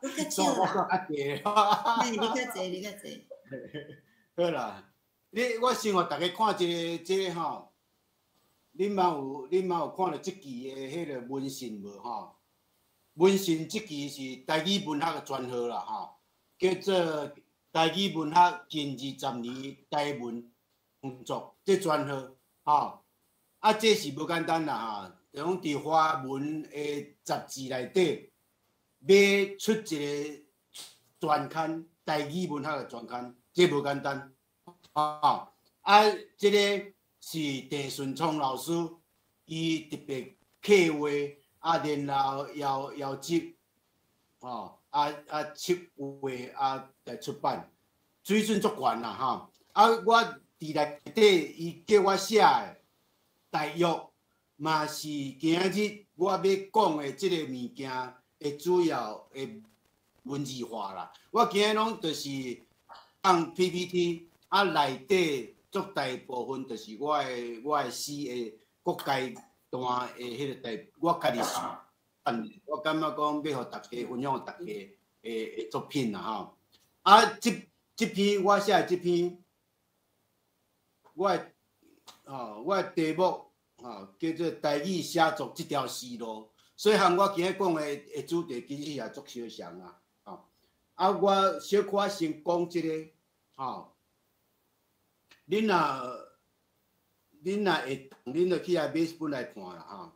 你較少啦，我較濟。嘿，你較濟，你較濟。好啦，你我先予大家看一个這个吼，恁嘛有看著這期的彼个文信無吼？文信這期是台語文學的專號啦吼，叫做台語文學近20年台文創作這專號吼。啊，這是無簡單啦吼，就講佇華文的雜誌內底，欲出一个專刊，台語文學的專刊，這無簡單。吼，啊，這個是鄭順聰老師，伊特別策劃，啊，然後邀邀集，吼，啊策劃啊來出版，水準足懸啦吼。啊，我佇內底，伊叫我寫的，大約嘛是今仔日我欲講的這個物件的主要的文字化啦。我今日攏就是放 PPT，啊，內底足大部分就是我的詩的各階段的彼个大，我家己選，我感覺講欲予大家分享予大家的作品啦吼。啊，這篇我寫的這篇，我的題目吼叫做台語寫作這條死路，所以和我今日講的主題其實也足相像啊。吼，啊，我小可先講這个，吼，恁若會，恁就去遐買本來看啦，吼。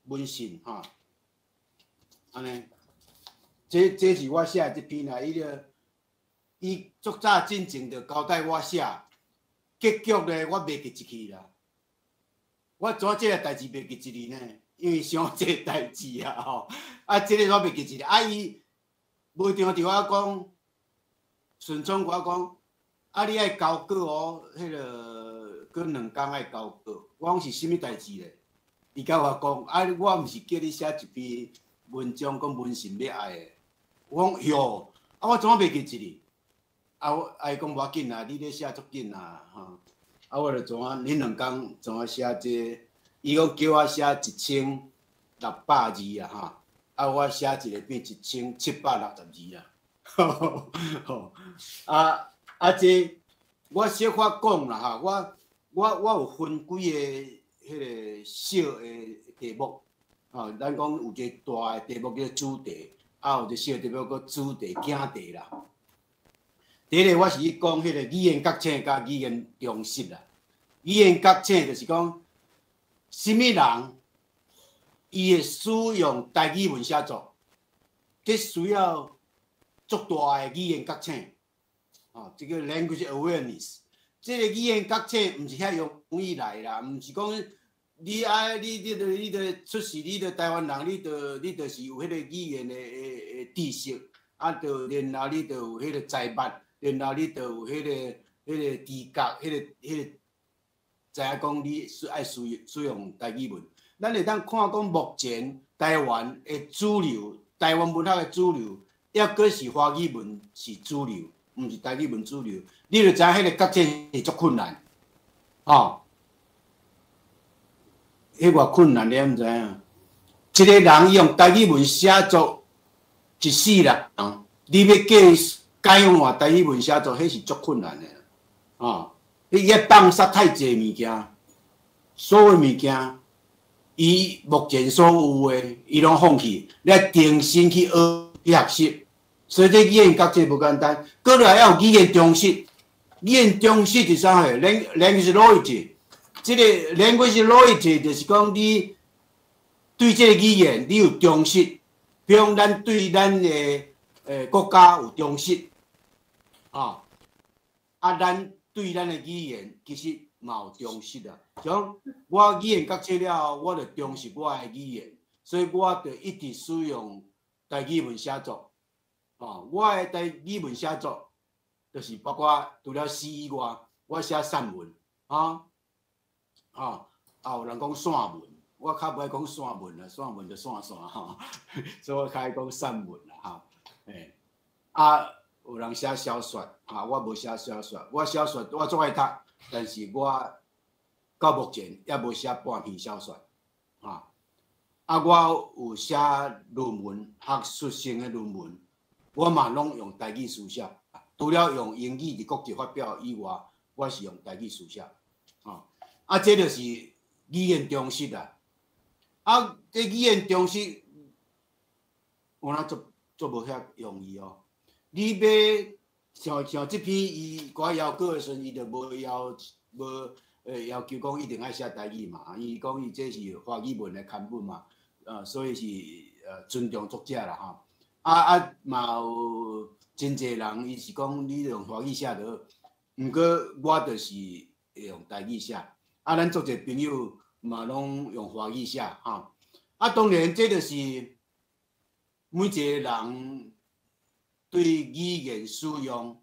文信吼，按呢，這是我寫的這篇啦，伊個伊足早進前就交代我寫，結局咧我袂記一去啦。我怎這个代誌袂記一字呢？因為傷濟代誌啊吼，啊，這个我袂記一字。啊，伊無定佇我講，順聰我講，啊，你愛交稿哦，彼个閣2工愛交稿。我講是啥物代誌咧？伊共我講，啊，我毋是叫你寫一篇文章，講文信欲愛的。我講喲，啊，我怎啊袂記一字？啊，我啊伊講無要緊啦，你咧寫足緊啦，吼。啊，我就怎啊？恁2工怎啊寫這个？伊講叫我寫1600字啊，吼。啊，我寫一个變1760字啊。吼，啊啊，這我小可講啦，吼，我有分幾个彼个小的題目，吼，咱講有一个大的題目叫主題，啊，有一個小題目叫主題、囝題啦。第一个我是去講彼個語言覺醒佮語言忠實啦。語言覺醒就是講，啥物人伊會使用台語文寫作，這需要足大的語言覺醒，吼，這个 language awareness，這個語言覺醒毋是遐容易來啦，毋是講你愛你著出世，你著台灣人，你就是有彼個語言的知識，啊，著然後你著有彼個才捌，然後你著有彼個知覺，彼個知影講你愛使用台語文。咱會當看講目前台灣的主流，台灣文學的主流，抑閣是華語文是主流，毋是台語文主流。你就知影彼个覺醒是足困難，吼。彼偌困難，你毋知影？一个人伊用台語文寫作一世人，你欲叫伊改換台語文寫作，彼是足困難的，吼。伊愛放殺太濟物件，所有物件，伊目前所有的，伊攏放棄，你愛重新去學去學習，所以這語言覺醒無簡單。閣來還有語言忠實，語言忠實是啥貨？language loyalty，這個 language loyalty 就是講你對這個語言你有忠實，比如講咱對咱的國家有忠實，啊，啊，咱對咱的語言其實嘛有忠實啊。像我語言覺醒了後，我就忠實我的語言，所以我就一直使用台語文寫作。哦，我的台語文寫作，就是包括除了詩以外，我寫散文，啊，吼，啊有人講散文，我較無愛講散文啦，散文就散散吼，所以我較愛講散文啦，吼，欸，啊，有人寫小說，啊，我無寫小說，我小說我足愛讀，但是我到目前猶無寫半篇小說，啊。啊，我有寫論文，學術性的論文，我嘛攏用台語書寫。除了用英語佇國際發表以外，我是用台語書寫。吼，啊，這就是語言忠實啦。啊，這語言忠實，有哪足足無遐容易哦。你欲像像這篇伊我邀稿的時陣，伊就無要無要求講一定愛寫台語嘛。伊講伊這是華語文的刊物嘛，所以是尊重作者啦吼。啊啊嘛有真濟人，伊是講你用華語寫就好，毋過我就是會用台語寫。啊，咱足濟朋友嘛攏用華語寫吼。啊，當然這就是每一個人對語言使用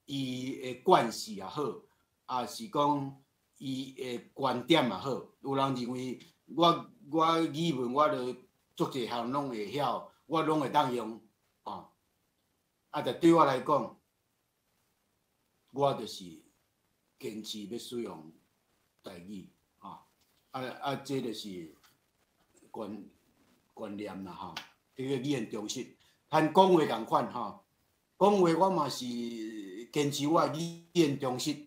伊的慣勢也好，抑是講伊的觀點也好。有人認為我我語文我著足濟項攏會曉，我攏會當用，吼。啊，但對我來講，我就是堅持欲使用台語，吼。啊啊，這就是觀觀念啦，吼。這個語言忠實，和講話仝款吼。講話我嘛是堅持我的語言忠實。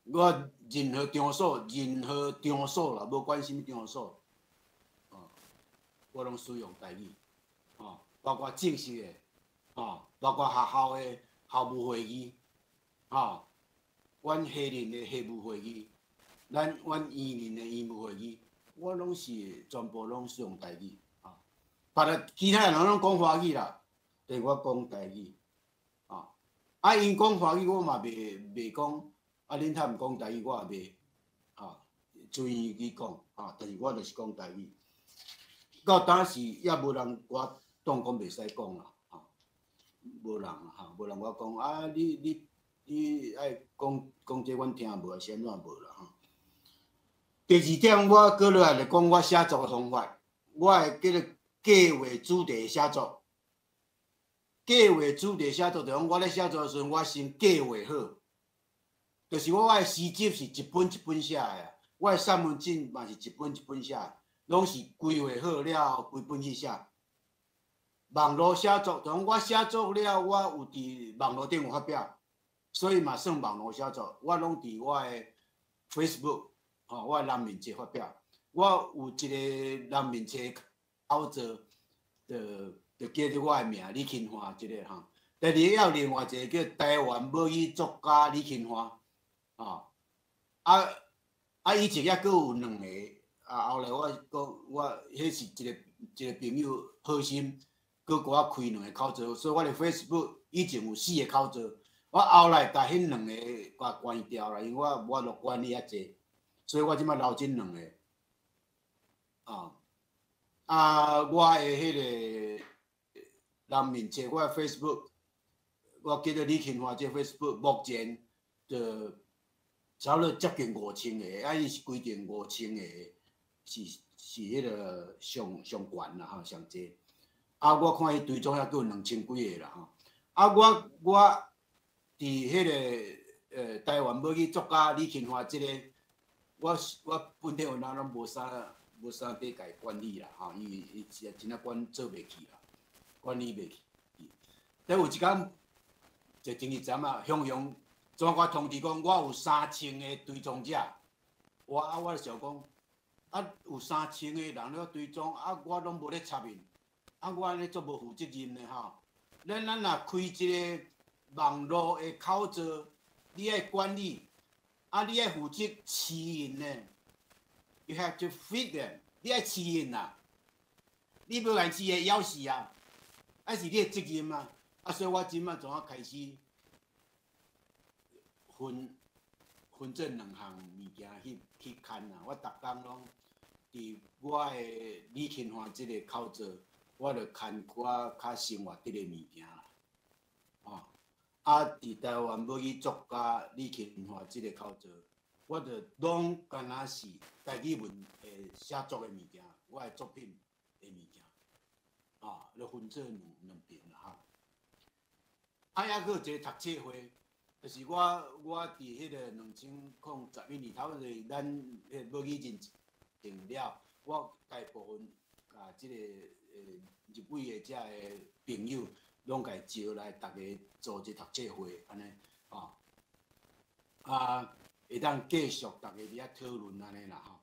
我任何場所，任何場所啦，無管啥物場所，哦，我攏使用台語，吼，包括正式的，吼，包括學校的校務會議，吼，阮系內的系務會議，咱阮院內的院務會議，我攏是全部攏使用台語，吼。別個其他人攏講華語啦，但我講台語，啊，啊，𪜶講華語，我嘛袂袂講。啊，恁較毋講台語，我也袂，啊，注意去講，啊，但是我就是講台語。到當時也無人我當講袂使講啦，吼，無人吼，無人我講啊，你你你愛講講這阮聽無，是按怎無啦吼。第二點，我閣落來就講我寫作的方法，我會叫做計劃主題寫作。計劃主題寫作就講我咧寫作的時陣，我先計劃好。就是我的詩集是一本一本寫的啊，我的散文集嘛是一本一本寫的，攏是規劃好了後，規本去寫。網路寫作，就講我寫作了，我有佇網路頂有發表，所以嘛算網路寫作。我攏佇我的 Facebook，吼，我的人面冊發表。我有一個人面冊口座，就就叫做我的名李勤華這個吼。第二個還有另外一個叫台灣母語作家李勤華。吼，啊啊！以前猶閣有兩個，啊，後來我講我彼是一個一個朋友好心，閣給我開兩個口座，所以我的 Facebook 以前有四個口座，我後來共彼兩個共關掉啦，因為我無法度管理遐濟，所以我這擺留這兩個。啊，啊，我的彼個人面冊，我的 Facebook，我叫做李勤華，這 Facebook 目前就差不多接近5000個，啊，伊是規定5000個，是是彼個上上懸啦吼，上濟。啊，我看伊追蹤猶閣有2000幾個啦吼。啊，我我佇彼個台灣母語作家李勤華這個，我我本身有哪攏無啥無啥佇共伊管理啦吼，伊伊是真正管做袂去啦，管理袂去。但有一工，就前一陣啊，雄雄怎我通知講，我有3000個追蹤者，我啊，我就想講，啊有三千個人咧追蹤，啊我攏無咧插𪜶，啊我按呢足無負責任的吼。咱咱若開一個網路的口座，你愛管理，啊你愛負責飼𪜶呢，You have to feed them，你愛飼𪜶啦，你無共飼會枵死啊，啊是你的責任啊，啊所以我這擺怎啊開始分分這兩項物件去去牽啊，我逐工攏佇我的李勤華這個口座，我就牽我較生活佇的物件啦，吼，啊，佇台灣母語作家李勤華這個口座，我就攏敢若是台語文的寫作的物件，我的作品的物件，啊，就分做兩兩邊啦吼。啊，猶閣有一個讀冊會，就是我我佇彼個2011年，頭就是咱彼個母語認證了，我大部分共這个入圍的遮个朋友，攏共招來，逐家組織讀冊會，按呢，吼，啊，會當繼續逐家佇遐討論按呢啦吼。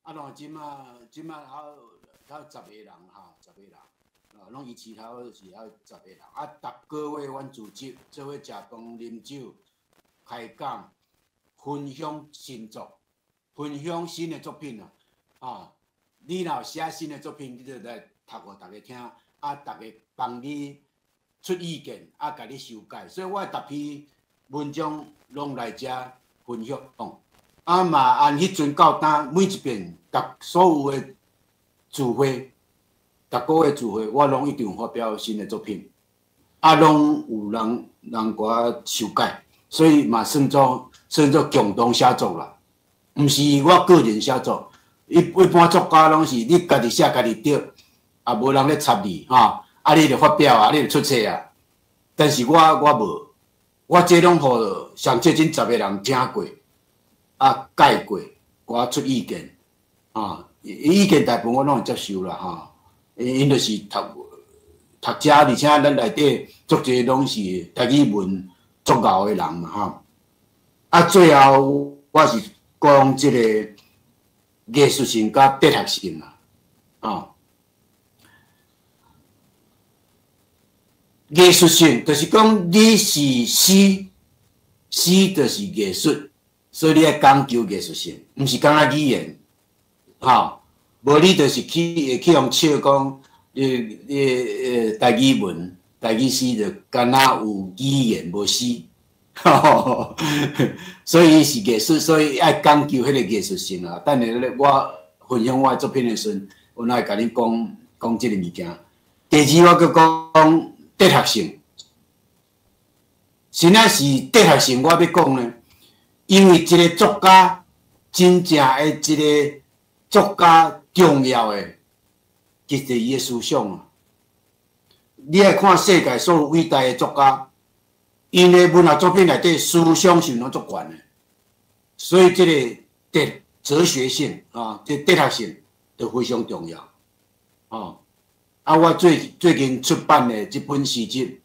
啊，當然這馬還有十个人吼，十个人，啊，攏維持頭是還有十個人。啊，逐個月阮組織做伙食飯、啉酒、開講、分享新作、分享新的作品啊，啊，你若有寫新的作品，你就來讀予逐家聽，啊，逐家幫你出意見，啊，共你修改。所以我逐篇文章攏來遮分享。啊嘛，按彼陣到今，每一遍，逐所有的聚會，逐個月聚會，我攏一定有發表新的作品，啊，攏有人共我修改，所以嘛算做共同寫作啦，毋是我個人寫作。一般作家攏是你家己寫家己對，啊，無人咧插你，吼，啊，你就發表啊，你就出冊啊。但是我無，我這攏予上接近十個人聽過。啊，改過，共我出意見，啊，意見大部分我攏會接受啦，吼。𪜶就是讀讀者，而且咱內底足濟攏是台語文足𠢕的人嘛，吼。啊，最後我是講這个藝術性佮哲學性啦，啊。藝術性就是講你是詩，詩就是藝術。所以你愛講求藝術性，毋是干焦語言，吼，無你就是去會去予笑講，你台語文、台語詩就干焦有語言無詩，所以是藝術，所以愛講求彼个藝術性啊。等下咧，我分享我的作品的時陣，我會共恁講講這个物件。第二，我閣講哲學性，啥物是哲學性？我欲講呢？因為一個作家真正的一個作家重要的，其實伊的思想啊。你愛看世界所有偉大的作家，𪜶的文學作品內底思想性攏足懸的，所以這個哲學性啊，這哲學性就非常重要。哦，啊，我最近出版的這本詩集，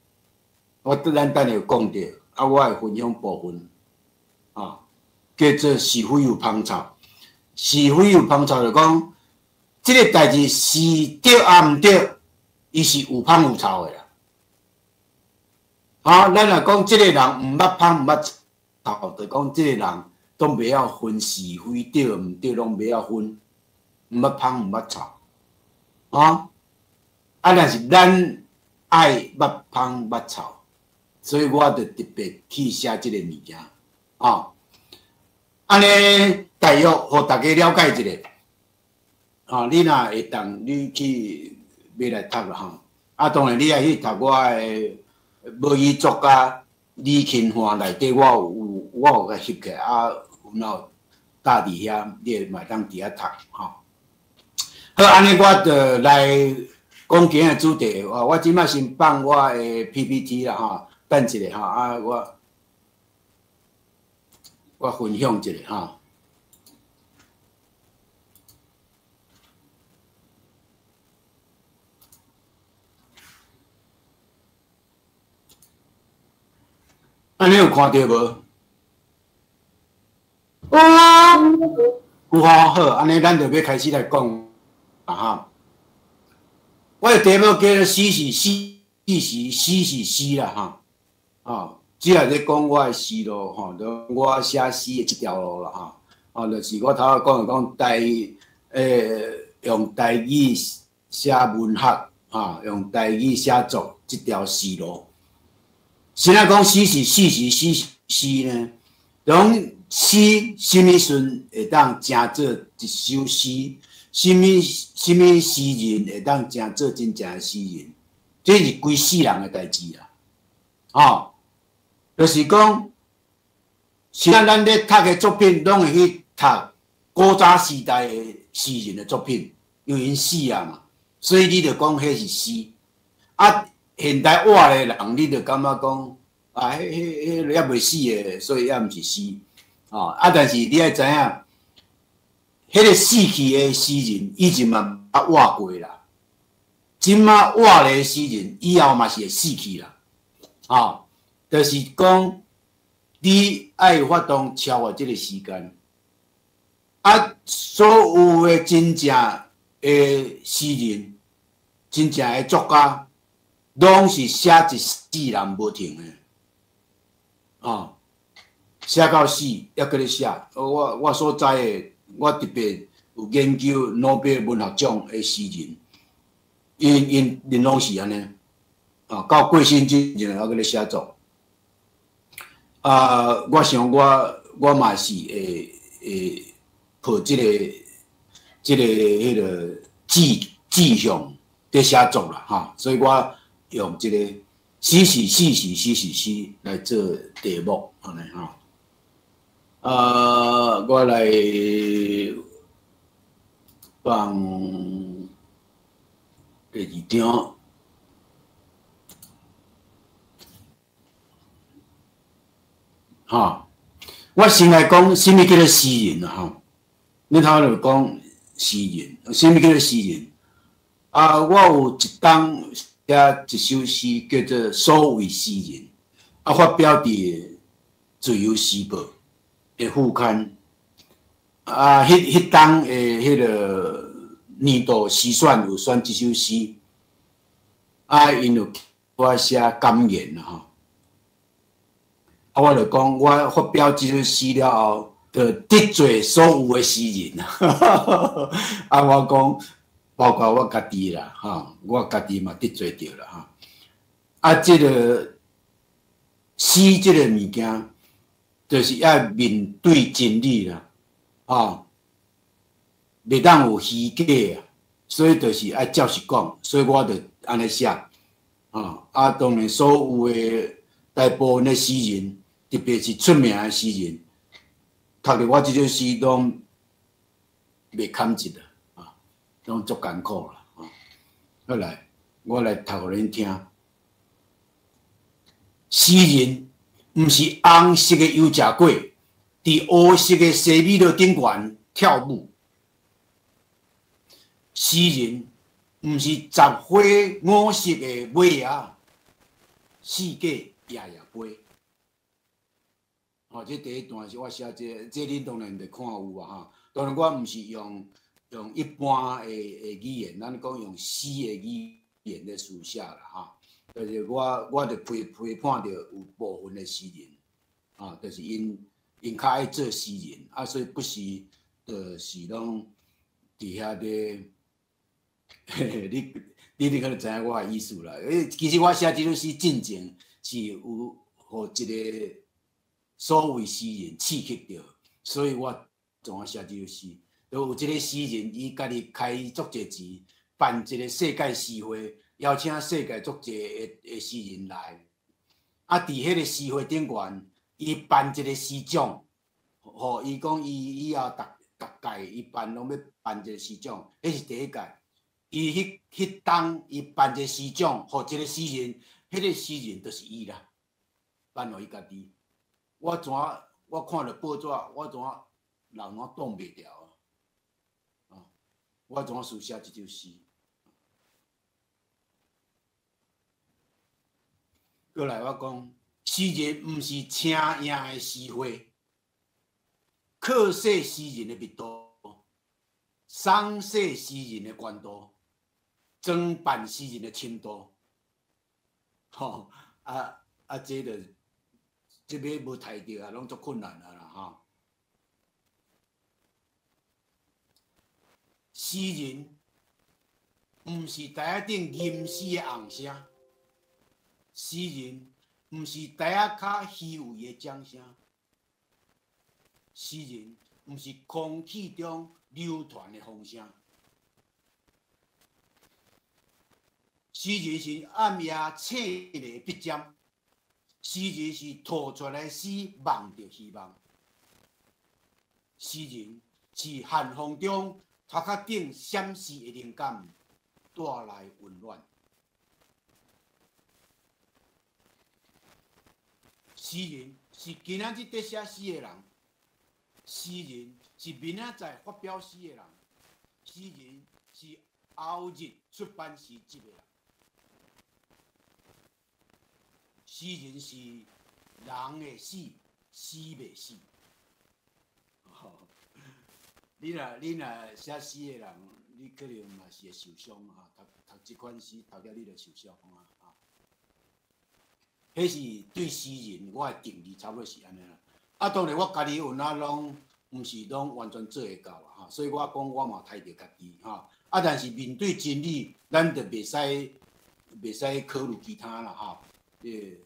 我咱等下會講著，啊，我會分享部分。啊，叫做是非有芳臭，是非有芳臭就講，這个代誌是對抑毋對，伊是有芳有臭的啦。啊，咱若講這个人毋捌芳毋捌臭，就講這个人都袂曉分是非對毋對，攏袂曉分，毋捌芳毋捌臭。啊，啊，但是咱愛捌芳捌臭，所以我就特別去寫這个物件。啊，按呢大約予大家了解一下。啊，你若會當，你去買來讀啦吼。啊，當然你愛去讀我的母語作家李勤華內底，我有共翕起來，啊，有有搭佇遐，你會嘛會當佇遐讀吼。好，按呢我就來講今仔主題。我這擺先放我的 PPT 啦吼，等一下吼，啊我分享一下吼。按呢有看著無？有。有吼，好，按呢咱就欲開始來講啊哈。我的題目叫做詩是詩，詩是詩是詩啦哈。啊，主要咧講我的思路吼，就我寫詩的這條路啦吼。啊，就是我頭仔講的講用台語寫文學，哈，用台語寫作這條思路。先來講詩是詩是詩詩呢？講詩啥物時陣會當成做一首詩？啥物詩人會當成做真正的詩人？這是規世人的代誌啊！吼，就是講，現在咱咧讀的作品，攏會去讀古早時代的詩人的作品，因為𪜶死啊嘛，所以你就講彼是詩。啊，現代活的人，你就感覺講啊，彼猶未死的，所以猶毋是詩。哦，啊，但是你愛知影，彼个死去的詩人以前嘛捌活過啦，這馬活咧詩人以後嘛是會死去啦。吼，就是講你愛有法度超越這个時間。啊，所有的真正的詩人、真正的作家，攏是寫一世人無停的，哦，寫到死猶閣咧寫。我所知的，我特別有研究諾貝爾文學獎的詩人，𪜶𪜶𪜶攏是按呢，啊，到過身之前猶閣咧寫作。啊，我想我嘛是會抱這个彼个志向佇寫作啦，吼，所以我用這个死是死是死是死來做題目，按呢吼。啊，我來放第二張。吼，我先來講啥物叫做詩人啦，吼。你頭就講詩人，啥物叫做詩人？啊，我有一冬寫一首詩，叫做《所謂詩人》，啊，發表佇《自由時報》的副刊。啊，彼冬的彼个年度詩選有選這首詩，啊，𪜶有我寫感言啦，吼。啊，我就講，我發表這首詩了後，就得罪所有的詩人啊！啊，我講，包括我家己啦，吼，我家己嘛得罪著啦，吼。啊，這个詩這个物件，就是愛面對真理啦，吼，袂當有虛假啊，所以就是愛照實講，所以我就按呢寫，吼。啊，當然所有的大部分的詩人，特別是出名的詩人，讀著我這首詩攏袂堪一啦，啊，攏足艱苦啦，啊。好來，我來讀予恁聽。詩人毋是紅色的油食粿，佇烏色的西米露頂懸跳舞。詩人毋是十花五色的尾仔，四界夜夜飛。吼，這第一段是我寫這个，這恁當然著看有啊，吼。當然我毋是用一般的語言，咱講用詩的語言咧書寫啦，吼。就是我著批判著有部分的詩人，啊，就是𪜶較愛做詩人，啊，所以不時就是攏佇遐咧，你可能知影我的意思啦。其實我寫這首詩進前是有予一個所謂詩人刺激著，所以我怎啊寫這首詩？就有一個詩人，伊家己開足濟錢，辦一個世界詩會，邀請世界足濟的詩人來。啊，佇彼個詩會頂懸，伊頒一個詩獎，吼，伊講伊以後逐屆伊辦攏欲頒一個詩獎，彼是第一屆。伊彼冬伊頒一個詩獎，予一個詩人，彼個詩人就是伊啦，頒予伊家己。我怎我看著報紙，我怎人怎擋袂牢啊？我怎書寫這首詩？閣來我講，詩人毋是青影的詩花，克制詩人的密度，鬆釋詩人的懸度，裝扮詩人的深度。吼，啊，這就這欲無刣著啊，攏足困難啊啦，吼。詩人毋是台仔頂吟詩的紅聲，詩人毋是台仔跤虛偽的掌聲，詩人毋是空氣中流傳的風聲，詩人是暗夜醒的筆尖，詩人是吐出來詩望著希望，詩人是寒風中頭殼頂閃爍的靈感帶來溫暖。詩人是今仔日佇寫詩的人，詩人是明仔載發表詩的人，詩人是後日出版詩集的人，詩人是人會死，詩袂死。你若寫詩的人，你可能嘛是會受傷哈，讀讀這款詩，讀了你就受傷啊！哈，彼是對詩人我的定義，差不多是按呢啦。啊，當然我家己有哪攏毋是攏完全做會到啊！哈，所以我講我嘛刣著家己哈。啊，但是面對真理，咱就袂使考慮其他啦哈。彼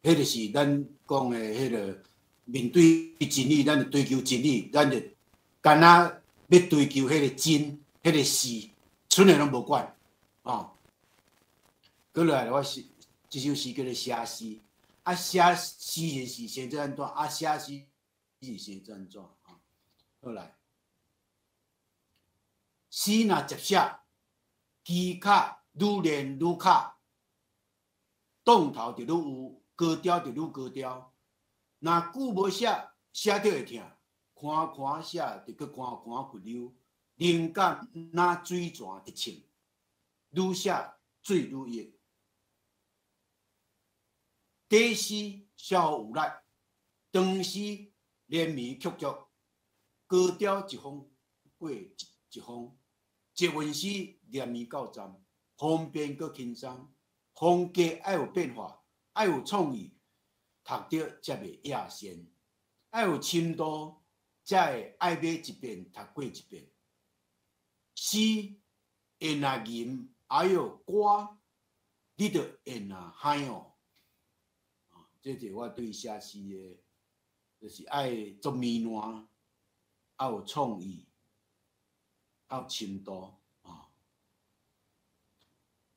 就是咱講的彼个面對真理，咱就追求真理，咱就干焦欲追求彼个真，彼个是，剩的攏無管，哦。閣落來，我是這首詩叫做寫詩，啊，寫詩人是寫做按怎，啊，寫詩是寫做按怎，啊，好來，詩若捷寫，技巧愈練愈巧，當頭就愈有，高調就愈高調。若久無寫，寫著會疼。寬寬寫就閣寬寬骨溜，靈感若水泉直衝，愈寫水愈溢。短詩寫予有力，長詩連綿曲折，高調一風過一風，捷運詩連綿到站，方便閣輕鬆，風格愛有變化，愛有創意，讀著才袂厭跣，愛有深度，才會愛買一遍讀過一遍。詩會若吟，還有歌，你就會若海哦。這就是我對寫詩的，就是愛足糜爛，愛有創意，愛有深度啊。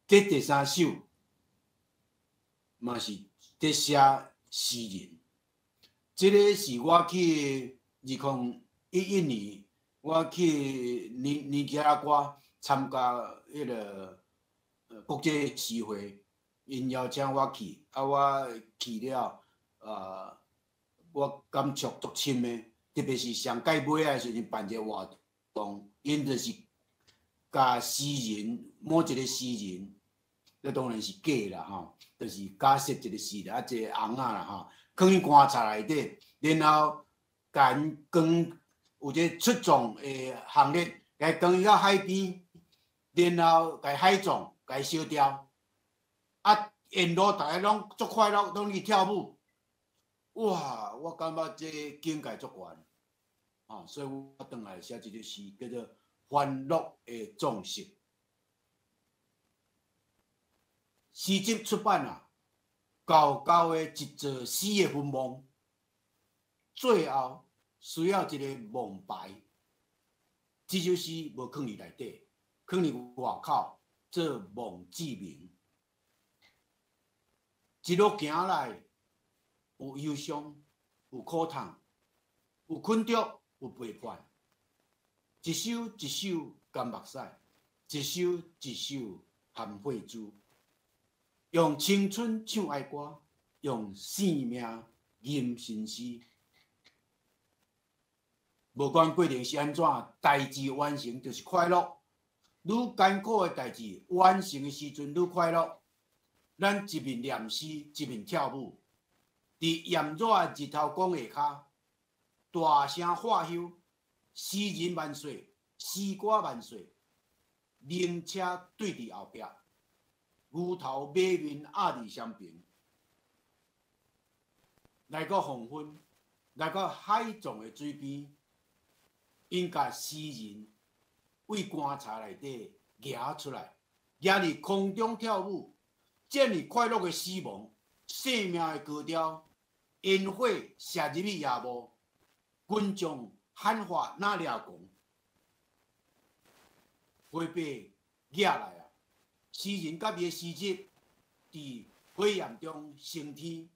這第三首嘛是佇寫詩人，這个是我去2011年，我去尼加拉瓜參加彼个國際詩會，𪜶邀請我去，啊，我去了，我感觸足深的，特別是上蓋尾仔的時陣辦一个活動，𪜶就是共詩人，某一个詩人，這當然是假啦吼，就是假設一个詩人，啊，一个尪仔啦吼，囥佇棺材內底，然後共𪜶扛有一個出葬的行列，共伊扛到海邊，然後共伊海葬，共伊燒掉，啊，沿路逐家攏足快樂，攏去跳舞。哇！我感覺這境界足懸，啊，所以我轉來寫這首詩，叫做《歡樂的葬式》。詩集出版啊，厚厚的一座死的墳墓，最後需要一个墓牌。這首詩無囥佇內底，囥佇外口做墓誌銘。一路行來，有憂傷，有苦痛，有困著，有背叛。一首一首乾目屎，一首一首含血珠。用青春唱哀歌，用生命吟新詩。無管過程是按怎，代誌完成就是快樂。愈艱苦的代誌完成的時陣愈快樂。咱一面念詩，一面跳舞。佇炎熱的日頭公下跤，大聲喝囂，詩人萬歲，詩歌萬歲。靈車對佇後壁，牛頭馬面壓佇雙爿。來到黃昏，來到海葬的水邊，𪜶共詩人對棺材內底夯出來，夯佇空中跳舞，戰勝快樂的死亡，生命的高調，煙火射入去夜幕，群眾喊話若掠狂，火把举來啊！詩人佮伊的詩集佇火焰中升天，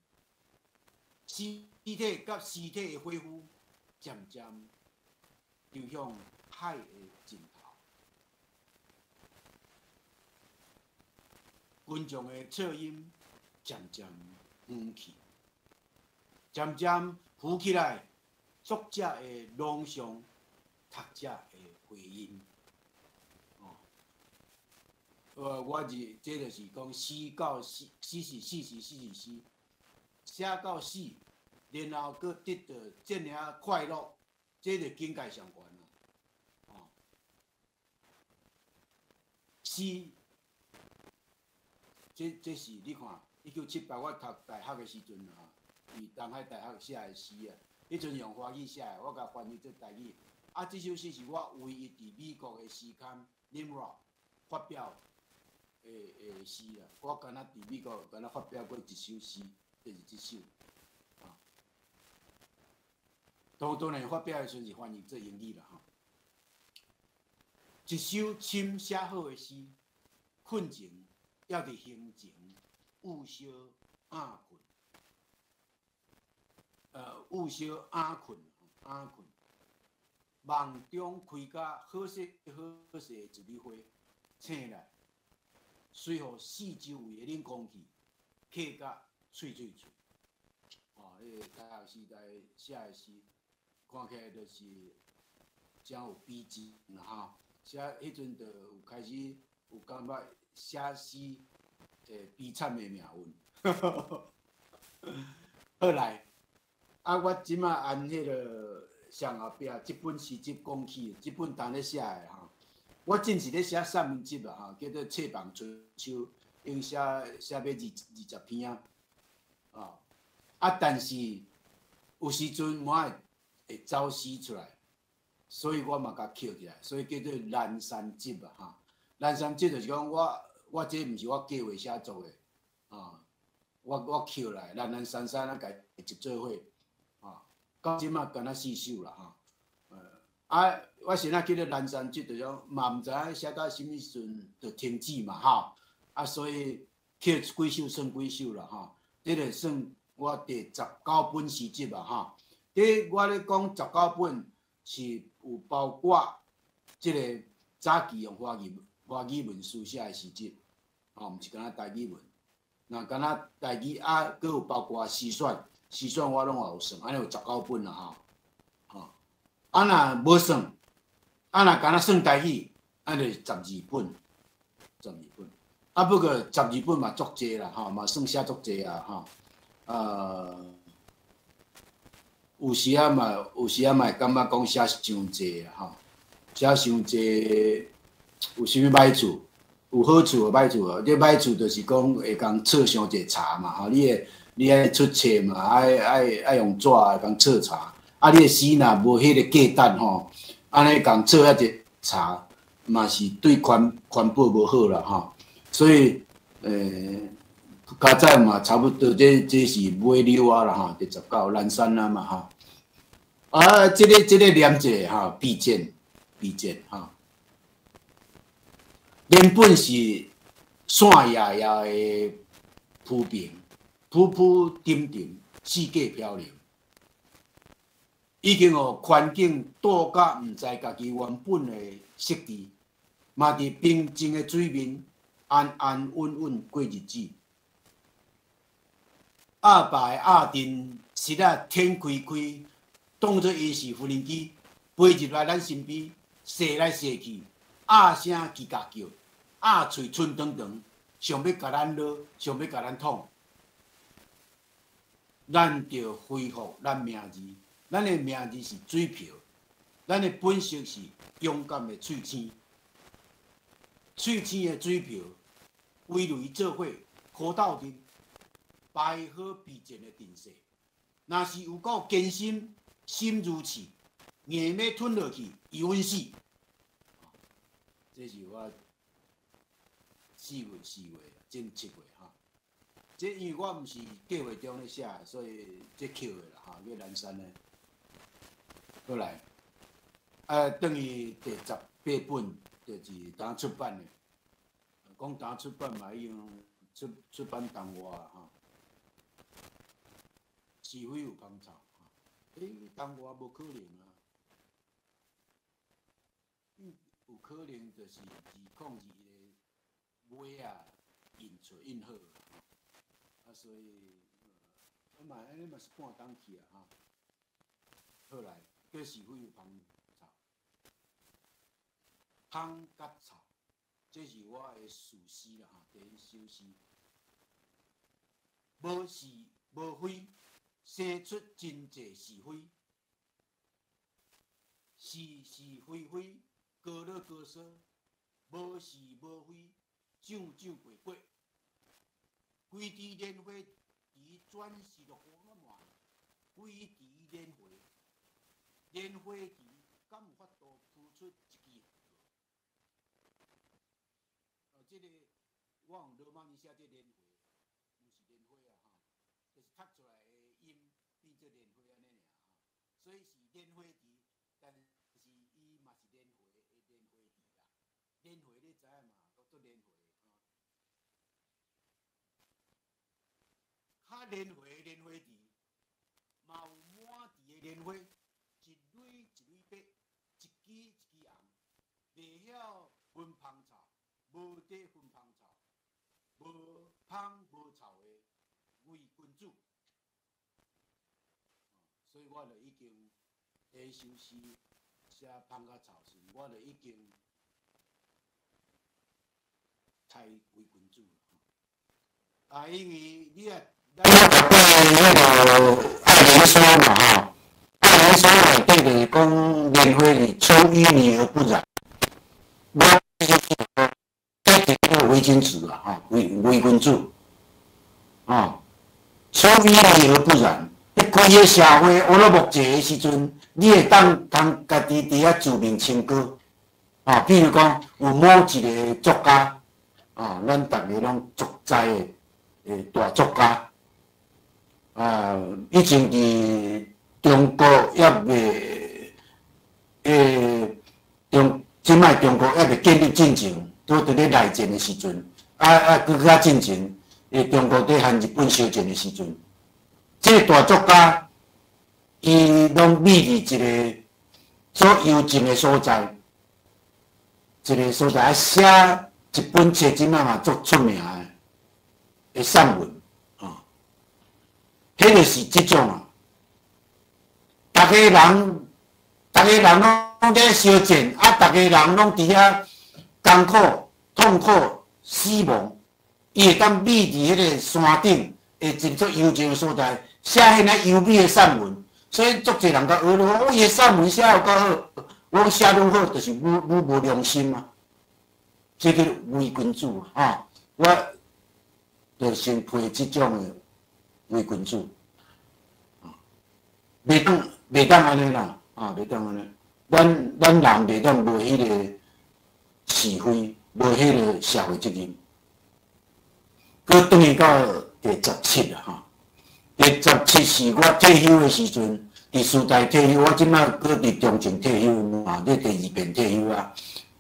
屍體佮屍體的火灰漸漸流向海的盡頭。群眾的噪音漸漸遠去，漸漸浮起來，作者的朗誦，讀者的回應。哦，我是這就是講死到死，死是死是死是死，寫到死，然後閣得到這爾仔快樂，這就境界上懸啊！哦，詩，這是你看，1978我讀大學的時陣啊，佇東海大學寫的詩啊，彼陣用華語寫的，我共翻譯做台語。啊，這首詩是我唯一佇美國的詩刊《Nimrod》發表的詩啊。我敢若佇美國敢若發表過一首詩，就是這首。啊，當然發表的時陣是翻譯做英語啦吼。一首深寫好的詩，困前抑佇興情，有相掩困，有相掩困，掩困。夢中開甲好勢好勢的一蕊花，醒來，隨予四周圍的冷空氣，吸甲脆脆脆。哦，彼个大學時代寫的詩，看起來就是誠有悲情啦吼。寫彼陣就有開始有感覺寫詩會悲慘的命運。好來，啊，我這馬按彼个上後壁這本詩集講起，這本當咧寫的吼，我真是咧寫散文集啦吼，叫做《冊房春秋》，已經寫欲20篇啊，哦，啊，但是有時陣我會走詩出來，所以我嘛共抾起來，所以叫做南山集啊吼。南山集就是講我這毋是我計劃寫作的，啊，我抾來南南山山啊，共集做伙。到這馬敢若四首啦吼，啊，我現在叫做南山集，就講嘛毋知影寫到啥物時陣就停止嘛吼，啊，所以抾幾首算幾首啦吼，這個算我第19本詩集啊吼。這我咧講十九本是有包括這個早期用華語文書寫的詩集，吼，毋是干焦台語文，若干焦台語啊，閣有包括詩選。詩選我攏也有算，按呢有十九本啦吼，吼，啊若無算，啊若干焦算台語，按呢十二本，十二本，啊不過十二本嘛足濟啦吼，嘛算寫足濟啊吼，有時仔嘛會感覺講寫傷濟啊吼，寫傷濟有啥物歹處？有好處有歹處啊。這歹處就是講會共冊傷濟柴嘛吼，你會。你愛出冊嘛，愛用紙共冊柴，啊，你的詩若無彼個價值吼，按呢共冊遐濟柴，嘛是對環保無好啦吼。所以，較早嘛差不多這是尾溜仔啦吼，第19南山啊嘛吼。啊，這個念者吼，避賤避賤吼，原本是散掖掖的浮萍。浮浮沉沉，四界漂流，已經予環境倒甲毋知家己原本的設置，嘛佇平靜的水面安安穩穩過日子。鴨爸的鴨陣舌仔舔開開，當作伊是無人機，飛入來咱身邊，踅來踅去，鴨聲吱嘎叫，鴨喙伸長長，想欲共咱挼，想欲共咱捅。咱著恢復咱名字，咱的名字是水瓢，咱的本色是勇敢的喙齒，喙齒的水瓢，威雷做伙，苦鬥陣，排好避戰的陣勢。若是有夠堅心，心如刺，硬欲吞落去，伊穩死。這是我4月前7月哈。這因為我毋是計劃中咧寫，所以這抾的啦吼，叫南山的。過來，啊，轉去第18本，就是當出版的。講當出版嘛，已經出版當外吼。是非有芳草，欸，當外無可能啊。有可能就是2021的尾仔印出印好。啊，所以，嘛按呢嘛是半冬去啊，吼。好來，叫是非有芳臭，芳佮臭，這是我的屬詩啦吼，第一首詩。無是無非，生出真濟是非，是是非非，高落高說，無是無非，漲漲過過。規支蓮花池轉世落雨嘛，規支蓮花，蓮花池敢有法度鋪出一支？哦，這個我用羅馬尼寫這蓮花，毋是蓮花啊，吼，就是讀出來的音變做蓮花按呢爾吼，所以是蓮花池，但是伊嘛是蓮花的蓮花池啦。蓮花你知影嘛？閣做蓮花吼。較蓮花的蓮花池，嘛有滿池的蓮花，一蕊一蕊白，一支一支紅，袂曉分芳臭，無得分芳臭，無芳無臭的偽君子。所以我就已經第一首詩寫芳佮臭時，我就已經猜偽君子。啊，因為你啊，咱頭擺彼個愛蓮說嘛吼，愛蓮說內底就是講蓮花是出淤泥而不染。我這是叫偽君子啊，吼，偽偽君子，吼，出淤泥而不染。你規個社會烏魯木齊的時陣，你會當通家己佇遐自命清高，啊，比如講有某一個作家，啊，咱逐个攏足知的，大作家，啊，以前佇中國猶未，中這擺中國猶未建立進前，拄佇咧內戰的時陣，閣較進前，中國佇和日本相戰的時陣，這個大作家，伊攏秘佇一個做幽靜的所在，一個所在啊寫一本冊，這擺嘛足出名的的散文，啊，彼個是這種啊，逐个人，逐个人攏咧相戰，啊，逐個人攏佇遐艱苦、痛苦、死亡，伊會當秘佇彼個山頂，的一個足幽靜的所在，寫彼个優美的散文，所以足濟人共學咯，伊的散文寫有夠好，我講寫愈好，就是愈愈無良心啊，這叫偽君子啊！我就先批這種的偽君子，啊，袂當袂當按呢啦，啊，袂當按呢，咱咱人袂當無彼個是非，無彼個社會責任。閣轉去到第十七啊，吼，第十七是我退休的時陣，佇師大退休，我這擺閣佇中正退休嘛，這第二遍退休啊。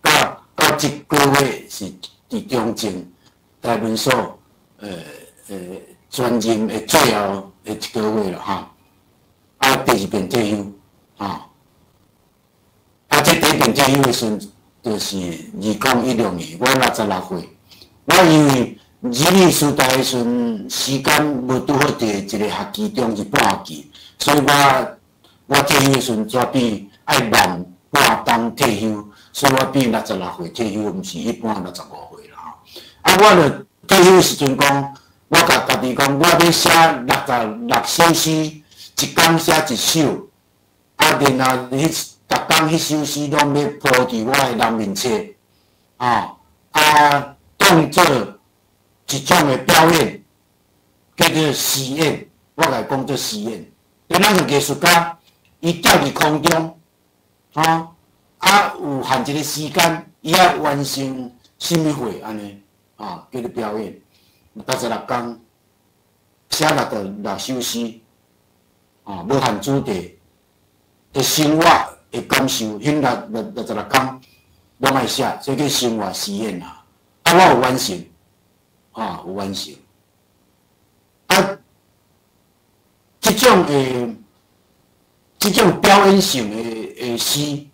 到到這個月是佇中正台文所，專任的最後的一個月啦，吼。啊，第二遍退休，吼。啊，這第一遍退休的時陣，就是2016年，我66歲。我因為入去師大的時陣，時間無拄好佇一個學期中是半學期，所以我我退休的時陣煞變愛慢半冬退休，所以我變六十六歲退休，毋是一般65歲啦吼。啊，我就退休的時陣講，我共家己講，我欲寫六十六首詩，一工寫一首，啊，然後彼逐工彼首詩攏欲鋪佇我的人面冊，啊，啊，當做一種的表演，叫做詩演，我共伊講做詩演。就咱個藝術家，伊吊佇空中，吼，啊有限一個時間，伊愛完成啥物貨按呢，啊，叫做表演。六十六工寫六十六首詩，啊，無限主題的生活的感受，彼六六六十六工攏愛寫，這叫生活詩演啊。啊，我有完成。啊，有完成。啊，這種的，這種表演性的的詩，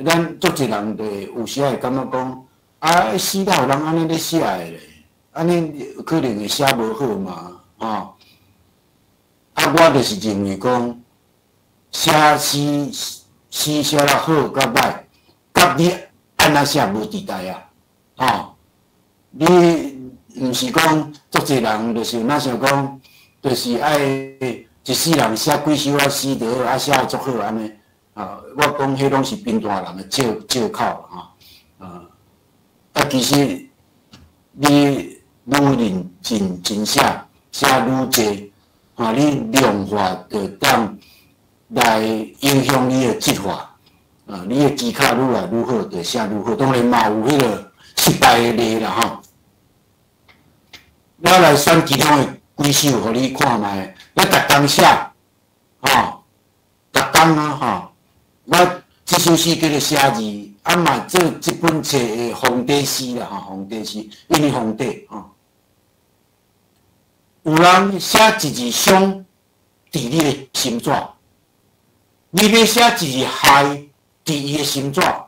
咱足濟人就有時會感覺講，啊，詩哪有人按呢咧寫的咧？按呢可能會寫無好嘛，吼。啊，我就是認為講，寫詩詩寫了好佮歹，佮你按怎寫無佇代啊，吼！你毋是講足濟人就是若想講，就是愛一世人寫幾首仔詩就好，啊寫得足好按呢。啊，我講彼攏是貧惰人的借借口吼。啊，啊其實你愈認真真寫，寫愈濟，啊，你量化就當來影響你的質化。啊，你的技巧愈來愈好，就寫愈好。當然嘛有彼個失敗的例啦吼。我來選其中的幾首，予你看覓。我逐工寫，吼，逐工啊吼。我這首詩叫做寫字，啊嘛做這本冊的封底詩啦吼，封底詩，因為封底吼。有人寫一字傷佇你的心紙，你欲寫一字害佇伊的心紙，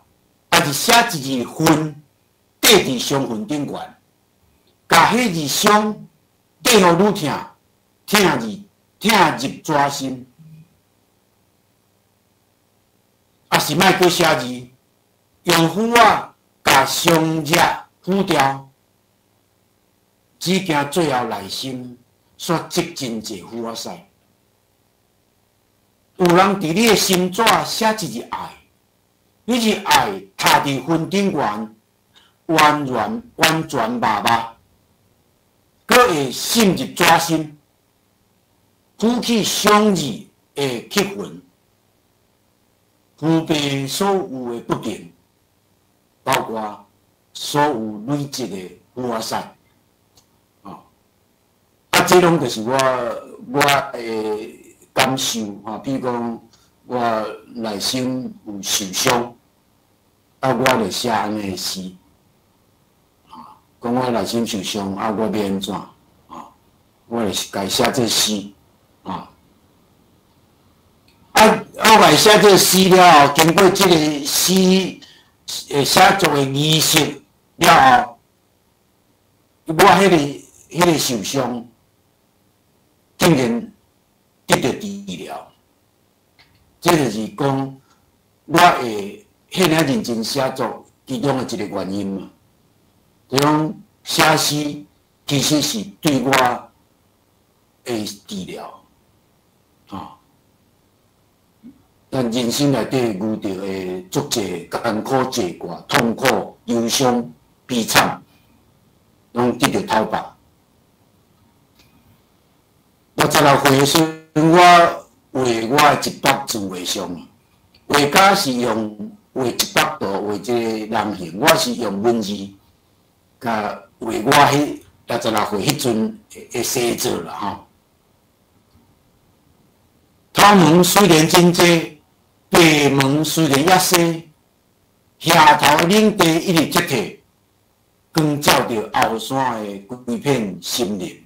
抑是寫一字恨綴佇傷痕頂懸，共彼字傷綴予愈疼，疼入疼入紙心，抑是莫閣寫字，用斧仔共傷跡斧掉，只驚最後內心煞積真濟斧仔屎。有人佇你的心紙寫一字愛，彼字愛插佇雲頂懸，完全完全麻木，閣會滲入紙心，浮起傷字的刻痕，覆蔽所有的不幸，包括所有累積的斧仔屎。哦，啊，這攏就是我我的感受吼，比如講我內心有受傷，啊，我就寫按呢的詩，啊，講我內心受傷，啊，我欲按怎？啊，我就是共寫這詩，啊，啊，啊，我寫這詩了後，經過這個詩的寫作的儀式了後，我彼個受傷，竟然得著治療，這就是講我會遐爾認真寫作其中的一個原因嘛。就講寫詩其實是對我的治療，吼。咱人生內底遇著的足濟艱苦、濟掛、痛苦、憂傷、悲慘，攏得著透白。66歲的時陣，我畫我的一幅自畫像，畫家是用畫一幅圖畫這個人形，我是用文字共畫我彼66歲彼陣的寫作啦吼。頭毛雖然真濟，白毛雖然猶細，額頭的領地一直撤退，光照著後山的規片森林。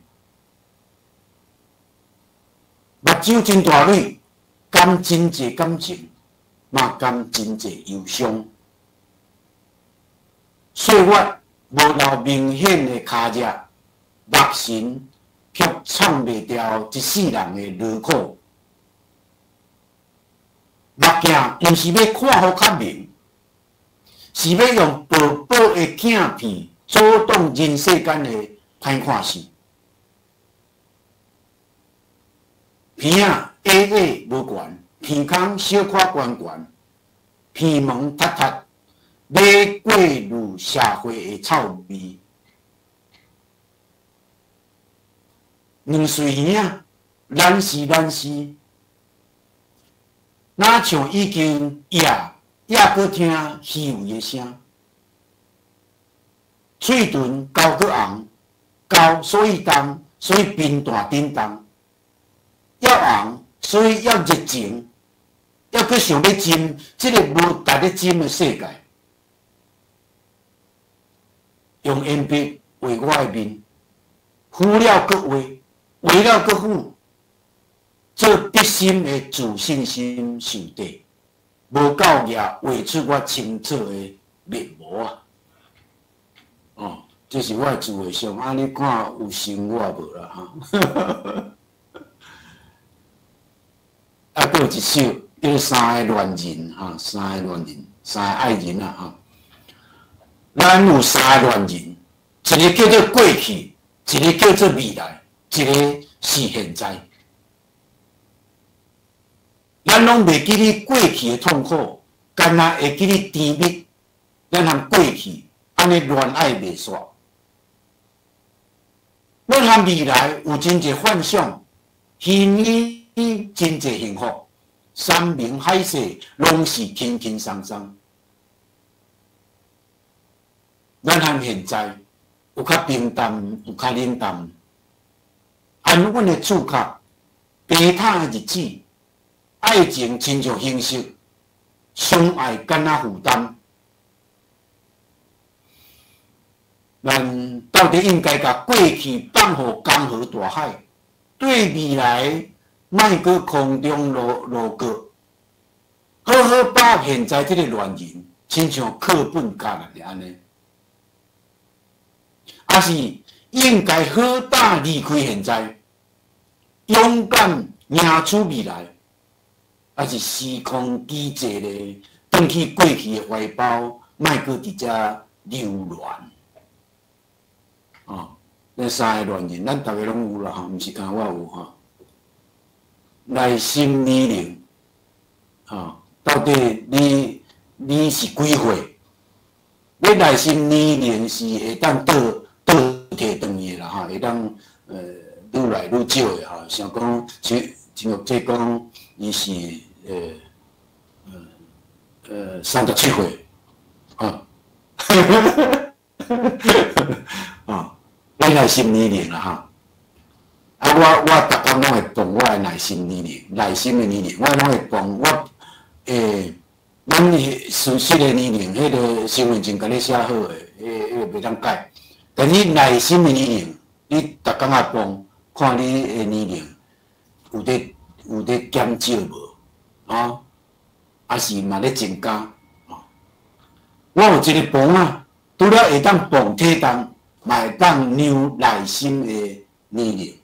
目睭真大蕊，含真濟感情，嘛含真濟憂傷。歲月無留明顯的跤跡，目神卻藏袂牢一世人的勞苦。目鏡毋是欲看予較明，是欲用薄薄的鏡片阻擋人世間的歹看勢。鼻仔矮矮無懸，鼻孔小可懸懸，鼻毛塌塌，欲過濾社會的臭味。兩穗耳仔，難是難是，若像已經掖，猶閣聽虛偽的聲。喙唇厚閣紅，厚所以重，所以貧惰振動。猶紅，所以猶熱情，猶閣想欲斟這个無值得斟的世界。用鉛筆畫我的面，敷了閣畫，畫了閣敷，做筆心的自信心受底，無夠額畫出我清楚的面目啊！哦，這是我的自畫像，啊，你看有像我無啦？哈！啊，閣有一首。叫做三个戀人哈，三个戀人，三个愛人啊哈。咱有三个戀人，一個叫做過去，一個叫做未來，一個是現在。咱攏袂記得過去的痛苦，干焦會記得甜蜜。咱含過去按呢戀愛袂煞，咱含未來有真濟幻想，虛擬真濟幸福，山盟海誓攏是輕輕鬆鬆。咱含現在有較平淡，有較冷淡，安穩的觸覺，悲慘的日子，愛情親像形式，相愛敢若負擔。咱到底應該共過去放予江河大海，對未來莫閣空中樓閣，好好把握現在這個戀人，親像課本教咱的按呢，抑是應該好膽離開現在，勇敢贏取未來，抑是時空機制咧，轉去過去的懷抱，莫閣佇遮留戀。哦，這三个戀人，咱逐个攏有啦吼，毋是干我有吼。內心年齡，吼，到底你是幾歲？你內心年齡是會當倒退轉去的啦吼，會當愈來愈少的吼。像講，像像這講，伊是37歲，吼。哦，你內心年齡啦吼。啊，我逐工攏會磅我的內心年齡，內心的年齡，我攏會磅我咱事實的年齡，彼個身份證共你寫好的，彼個袂當改。但你內心的年齡，你逐工仔磅，看你的年齡有咧減少無？哦，抑是嘛咧增加？哦，我有一個磅仔，除了會當磅體重，嘛會當量內心的年齡。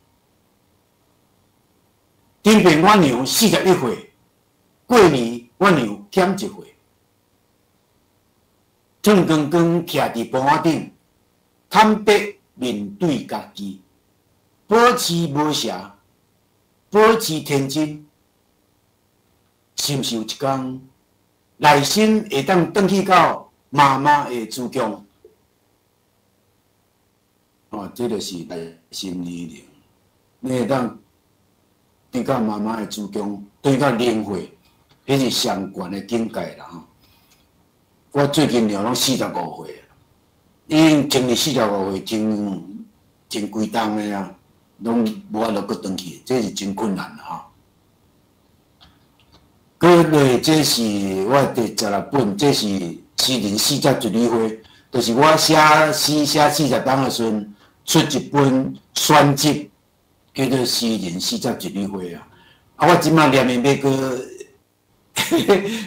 頂擺我量41歲，過年我量減1歲。脫光光徛佇磅仔頂，坦白面對家己，保持無瑕，保持天真，是毋是有一工內心會當轉去到媽媽的子宮？哦，這就是內心年齡，你會當轉到媽媽的子宮，轉到靈歲，彼是上懸的境界啦吼。我最近量攏45歲，已經經歷45歲，真真幾冬的啊，攏無法度閣轉去，這是真困難啦吼。閣落，這是我第16本，這是詩人41縷花，就是我寫詩寫40冬的時陣，出一本選集，叫做《詩人41縷花》啊。啊，我這擺念的欲閣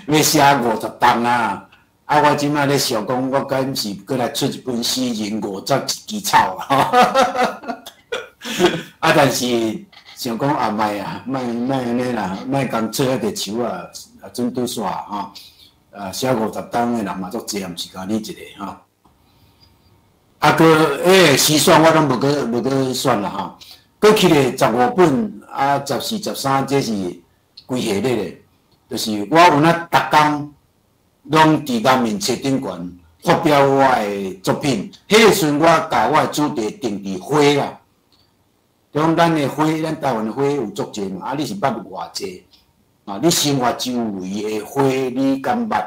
欲寫50冬啊。啊，我這擺咧想講，我敢是閣來出一本《詩人51支草》啊。啊，但是想講啊，莫啊，莫莫按呢啦，莫共出遐濟手啊，啊，準拄煞吼。啊，寫50冬的人嘛足濟，毋是干你一个吼。啊，閣詩選我攏無閣選啦吼。閣起來15本啊，14、13，這是規系列的，就是我有影逐工攏佇人民冊頂懸發表我的作品。彼个時陣，我共我的主題定佇花啦。就講咱的花，咱台灣的花有足濟嘛，啊，你是捌偌濟？啊，你生活周圍的花，你敢捌？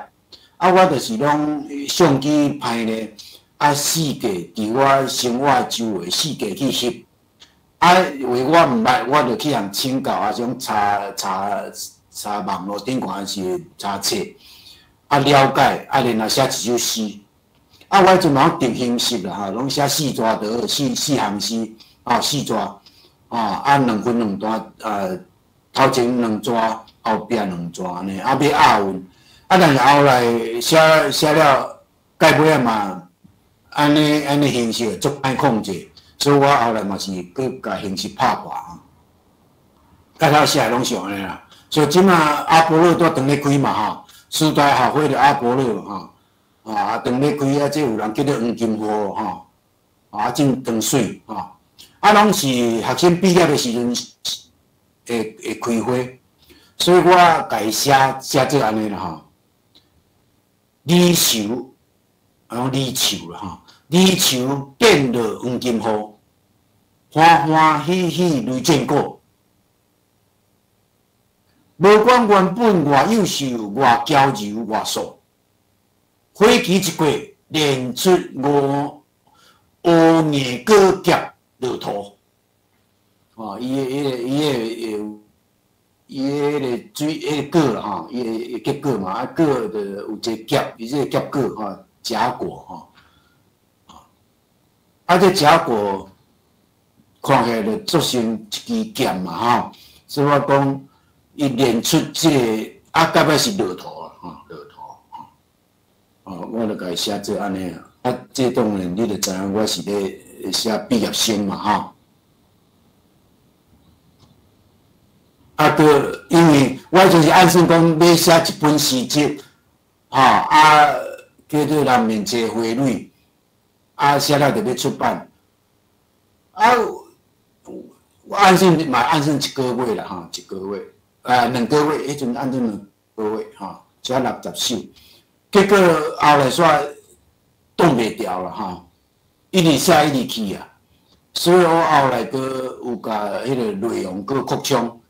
啊，我就是攏相機拍咧，啊，四界佇我生活周圍四界去翕。啊，話我毋捌，我就去予請教，啊，種查查查網路頂懸，還是查冊，啊，了解，啊，然後寫一首詩。啊，我彼陣嘛攏定形式啦，吼，攏寫四段就好，四四行詩，啊，四段，啊，啊，兩分兩段，啊，頭前兩段，後壁兩段按呢，啊，欲押韻，啊，但是後來寫寫了，到尾仔嘛，按呢按呢形式足歹控制。所以我後來嘛是閣共形式拍破，開頭寫攏是按呢啦，所以這馬阿波羅拄當咧開嘛吼，師大校會的阿波羅吼，啊當咧開啊，這有人叫做黃金花吼，啊真長媠吼，啊攏是學生畢業的時陣會開花，所以我共伊寫寫做按呢啦吼，離愁，啊離愁啦吼，離愁變落黃金雨，歡歡喜喜雷震果。無管原本偌幼秀，偌嬌柔，偌素，花期一過，練出五烏硬果結落土。哦，伊的、伊的、伊的、伊的彼个水，彼个果啦吼，伊的結果嘛，啊果就有一個結，伊這個結果吼，莢果吼。啊，這莢果看起來就做成一支劍嘛吼，所以我講。伊練出這個啊，到尾是落土啊，吼，落土，哦，我就共伊寫做按呢啊，這當然你就知影我是咧寫畢業生嘛，吼。啊，閣因為我就是按算講欲寫一本詩集，吼，啊，叫做南面一个花蕊，啊，寫了就欲出版，啊，我按算嘛按算一個月啦，吼，一個月。啊，2個月，彼陣按算兩個月，吼，寫60首，結果後來煞擋袂牢啦，吼，一直寫一直去啊，所以我後來閣有共彼个內容閣擴充，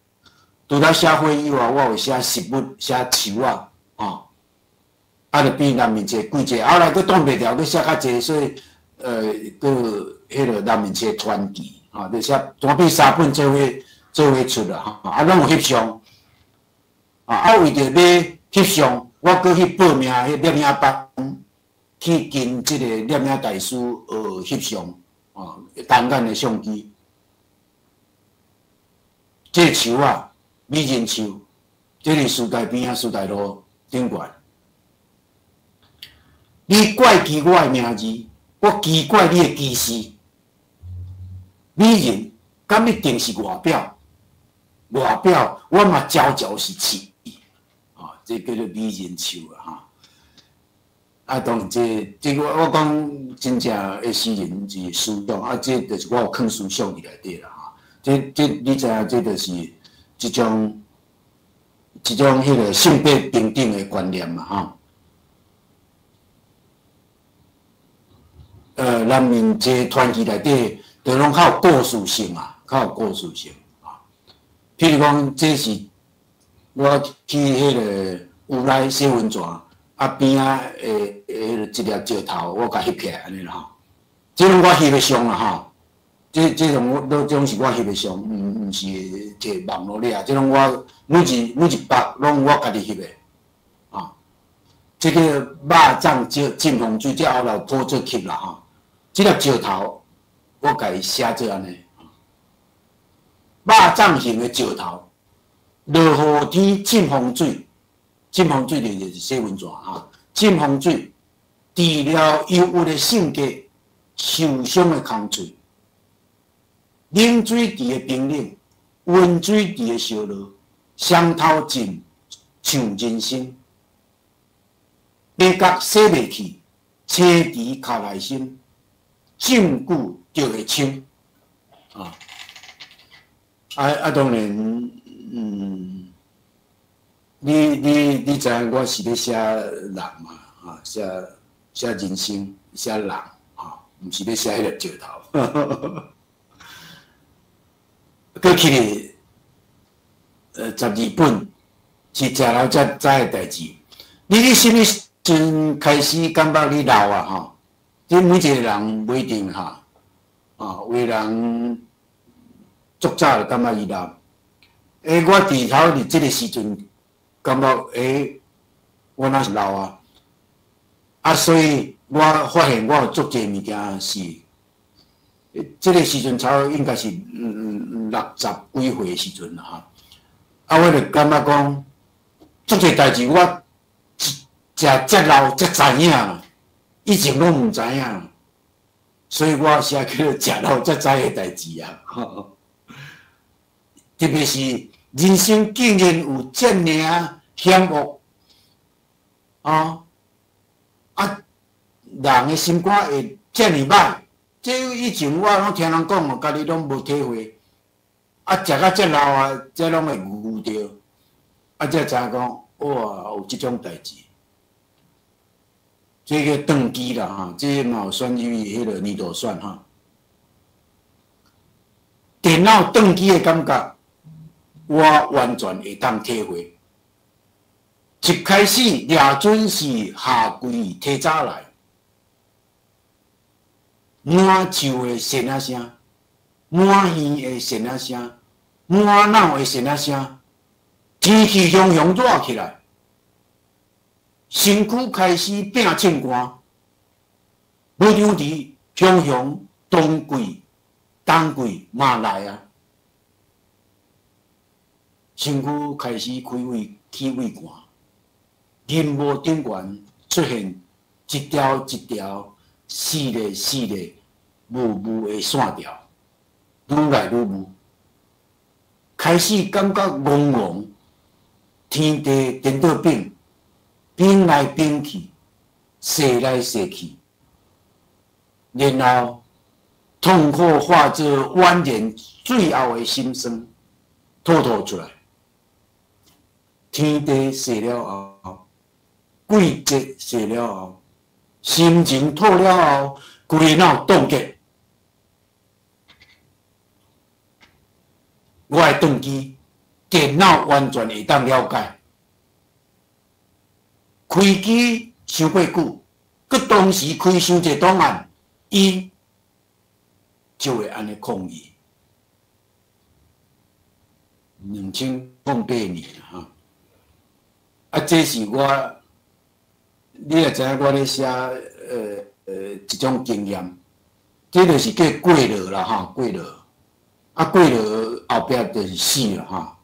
除了寫花以外，我有寫食物、寫樹仔，吼，啊，就變南面一个季節，後來閣擋袂牢，閣寫較濟，所以閣彼个南面一个傳奇，吼，就寫總變三本做伙做伙出啦，吼，啊，攏有翕相。啊！為著欲翕相，我閣去報名彼攝影班，去跟這個攝影大師學翕相，哦，單眼的相機。這個樹啊，美人樹，這是師大邊仔師大路頂懸。你怪記我的名字，我奇怪你的歧視。美人，敢一定是外表？外表我嘛悄悄是刺。這叫做美人樹啊！哈，啊，當然這這個我講真正的詩人是思想，啊，這就是我有囥思想佇內底啦！哈，這這你知影，這就是這種這種彼個性別平等的觀念嘛！哈。南面這團體內底，就攏較有故事性啊，較有故事性啊。譬如講，這是。我去彼个烏來洗溫泉，啊邊仔的彼個一粒石頭，我共翕起來按呢啦吼。這攏我翕的相啦吼，這這種我都這攏是我翕的相，毋毋是摕網路掠，這攏我每一每一幅攏我家己翕的，啊。這個肉粽浸浸風水，這後來破做翕啦吼。這粒石頭，我共伊寫做按呢，肉粽形的石頭。落雨天浸風水，浸風水就是洗溫泉哈。浸風水治療憂鬱的性格、受傷的空喙、冷水池的冰冷、溫水池的燒熱、雙頭浸像人生，白角洗袂去，青池卡內心，浸久就會清。啊啊啊！當然。嗯，你你你知影我是咧寫人嘛？啊，寫寫人生，寫人，吼，毋是咧寫彼粒石頭。過去咧，12本是食老才知的代誌。你佇啥物時陣開始感覺你老啊？吼，這每一個人袂一定哈，啊，有的人足早就感覺伊老。欸，我佇頭佇這個時陣，感覺欸，我若是老啊，啊，所以我發現我有足濟物件是，這個時陣差不多應該是60幾歲的時陣啦哈。啊，我就感覺講，足濟代誌我食遮老才知影，以前攏毋知影，所以我寫叫做食老才知的代誌啊。特別是人生竟然有遮爾仔險惡，哦！啊，人的心肝會遮爾歹，這以前我攏聽人講，家己攏無體會。啊，食甲遮老啊，才攏會遇著，啊，才知影講，哇，有這種代誌。這個斷機啦，吼，這嘛有選入去彼个年度選吼。電腦斷機的感覺，我完全會當體會。一開始掠準是夏季提早來，滿樹的蟬仔聲，滿園的蟬仔聲，滿腦的蟬仔聲，天氣雄雄熱起來，身軀開始變凊寒，無張佇雄雄冬季、冬季嘛來啊，身軀開始開胃起畏寒，銀幕頂懸出現一條一條細膩細膩霧霧的線條，愈來愈霧，開始感覺戆戆，天地顛倒變，變來變去，踅來踅去，然後痛苦化作蜿蜒最後的心酸，吐吐出來。天地踅了後，季節踅了後，心情吐了後，規個腦凍結。我的斷機，電腦完全會當了解。開機傷過久，閣同時開傷濟檔案，伊就會按呢抗議。2008年哈，啊，這是我，你也知影我咧寫一種經驗，這就是叫過勞啦吼，過勞。啊，過勞後壁就是死啦吼。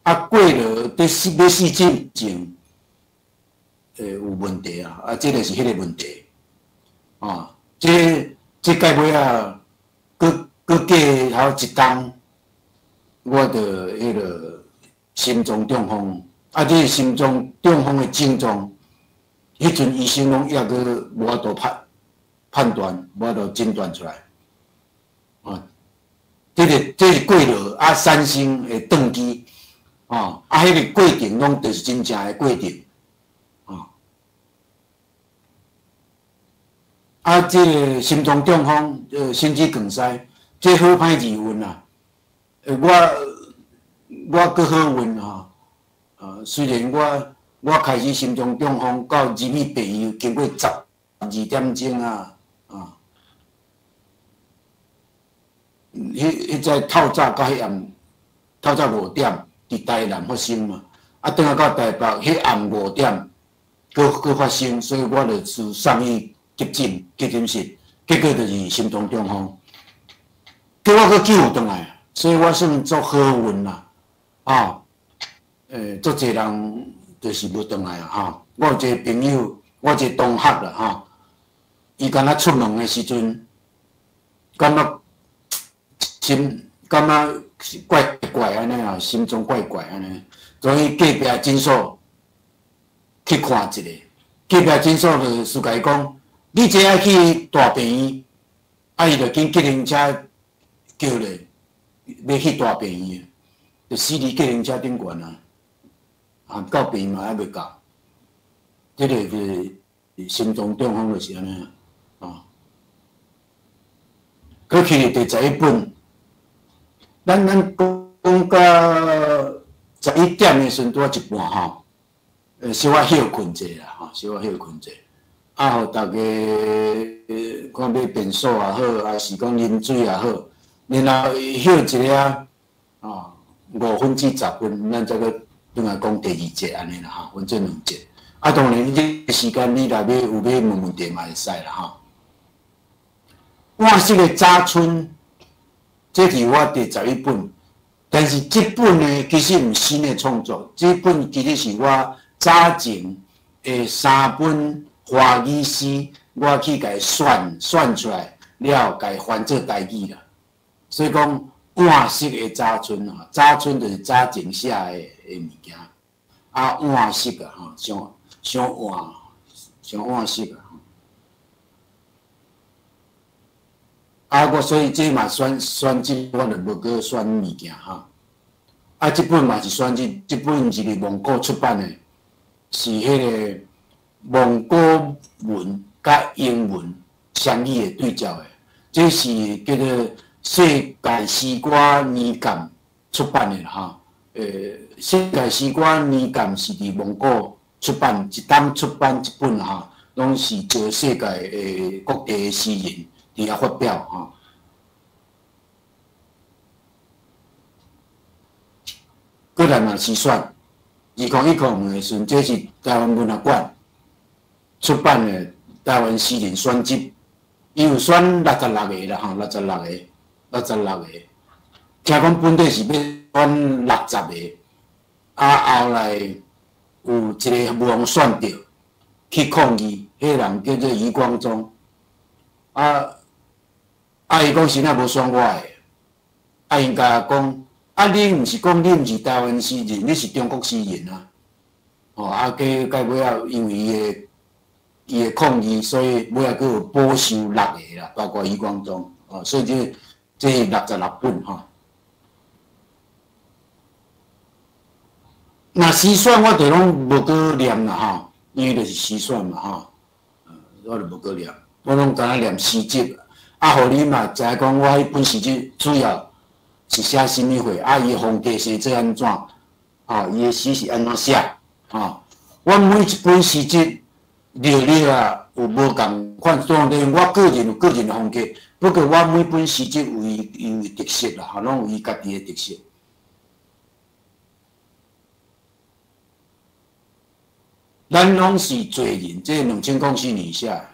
啊，過勞佇死欲死進前，會有問題啊！啊，這就是彼個問題。啊，這這屆尾仔，閣閣過好一冬，我就彼個心臟中風。啊，這個心臟中風的症狀，彼陣醫生攏猶閣無法度判判斷，無法度診斷出來。啊，這個這是過勞啊產生的斷機，啊，啊，彼個過程攏就是真正的過程。啊，啊，這個心臟中風，心肌梗塞，這好歹二運啊。我我閣好運吼，雖然我我開始心臟中風到入去病院經過12點鐘啊，啊，彼彼才透早到彼暗，透早5點佇台南發生嘛，啊，轉來到台北，彼暗5點，閣閣發生，所以我就送去急診急診室，結果就是心臟中風，叫我閣救轉來，所以我算足好運啦，啊，足濟人就是無轉來啊，吼，我有一個朋友，我一個同學啦，吼，伊敢若出門的時陣，感覺心感覺怪怪按呢啊，心中怪怪按呢，所以隔壁診所去看一下，隔壁診所就是共伊講，你這愛去大病院，啊，伊就緊計程車叫咧，欲去大病院，就死佇計程車頂懸啊，啊，到病院嘛猶未到，這個就是心臟中風就是按呢啊。閣去第11本，咱咱講到11點的時陣，拄仔一半吼，小可歇睏者啦，吼，小可歇睏者，啊，予大家看欲便所也好，抑是講啉水也好，然後歇一下啊，5分至10分，咱才閣轉來講第二節按呢啦，吼，分做兩節。啊，當然，你這個時間你若欲有欲問問題嘛會使啦，吼。浣色的早春，這是我第11本，但是這本呢，其實毋是新的創作，這本其實是我早前的3本華語詩，我去共選選出來了，共翻做台語啦。所以講，換色的早春吼，早春就是早前寫的物件，啊換色啊吼，傷傷換傷換色啊。啊，我所以這嘛選選集，我就無閣選物件吼。啊，這本嘛是選集，這本是佇蒙古出版的，是彼個蒙古文佮英文雙語的對照的，這是叫做世界詩歌年鑑出版的啦吼。世界詩歌年鑑是佇蒙古出版，一冬出版一本吼，攏是招世界的各地的詩人佇遐發表吼。過來嘛是選，2010的時陣，這是台灣文學館出版的台灣詩人選集，伊有選66個啦吼，66個，66個。聽講本底是欲選60個，啊後來有一個無予選著，去抗議，彼個人叫做余光中，啊伊講是哪無選我的，啊𪜶共講。啊！你毋是講你毋是台灣詩人，你是中國詩人啊！吼啊！到尾仔，因為伊的抗議，所以尾仔閣有補收六個啦，包括余光中哦，所以這是66本吼。若詩選我就攏無閣念啦吼，因為就是詩選嘛吼，我就無閣念，我攏干焦念詩集，啊，予你嘛知影講我彼本詩集主要是寫啥物貨，啊，伊的風格寫做按怎，吼，伊的詩是按怎寫，吼，我每一本詩集略略啊有無仝款，當然我個人有個人的風格，不過我每本詩集有伊的特色啦，吼，攏有伊家己的特色。咱攏是罪人，這2004年寫的。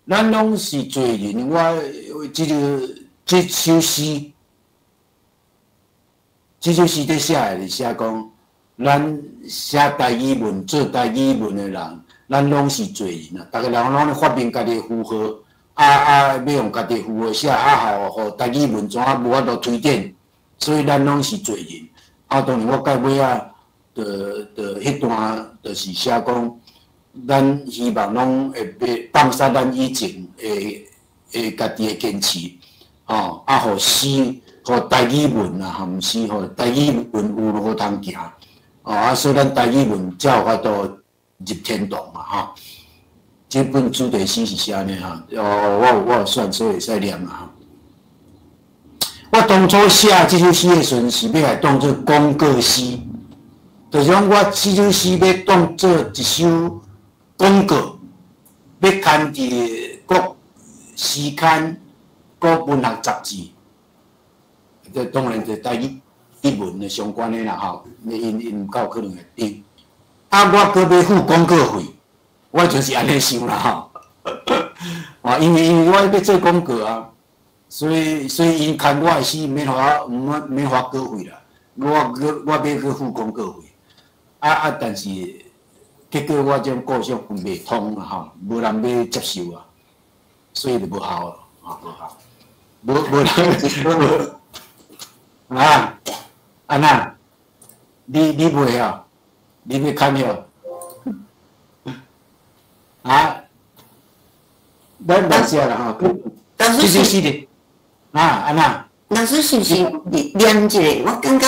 咱攏是罪人，我這個這首詩，這首詩佇寫的是寫講，咱寫台語文、做台語文的人，咱攏是罪人啊！逐个人攏咧發明家己的符號，啊，欲用家己的符號寫，啊，予台語文怎啊無法度推展，所以咱攏是罪人。啊，當然我到尾仔，就彼段就是寫講，咱希望攏會袂放捨咱以前的家己的堅持，吼，啊，予詩，予台語文啊，吼，毋是予台語文有路通行，哦，啊，所以咱台語文才有法度入天堂嘛，吼。這本主題詩是寫按呢吼，哦，我有選，所以會使念啊。我當初寫這首詩的時陣，是欲來當做廣告詩，就是講我這首詩欲當做一首廣告，欲刊佇各詩刊、各文學雜誌，這當然就台語文的相關的啦吼，𪜶有夠可能會登。啊，我閣欲付廣告費，我就是按呢想啦吼。啊，因為我欲做廣告啊，所以𪜶刊我的詩免予我免予我稿費啦，我欲閣付廣告費。啊，但是結果我這種故事袂通啊吼，無人欲接受啊，所以就無效啊，無效，無人接受。啊，按怎？你袂曉？你欲看曉？啊？咱來寫啦吼，這就是的。啊，按怎？老師是毋是念一個？我感覺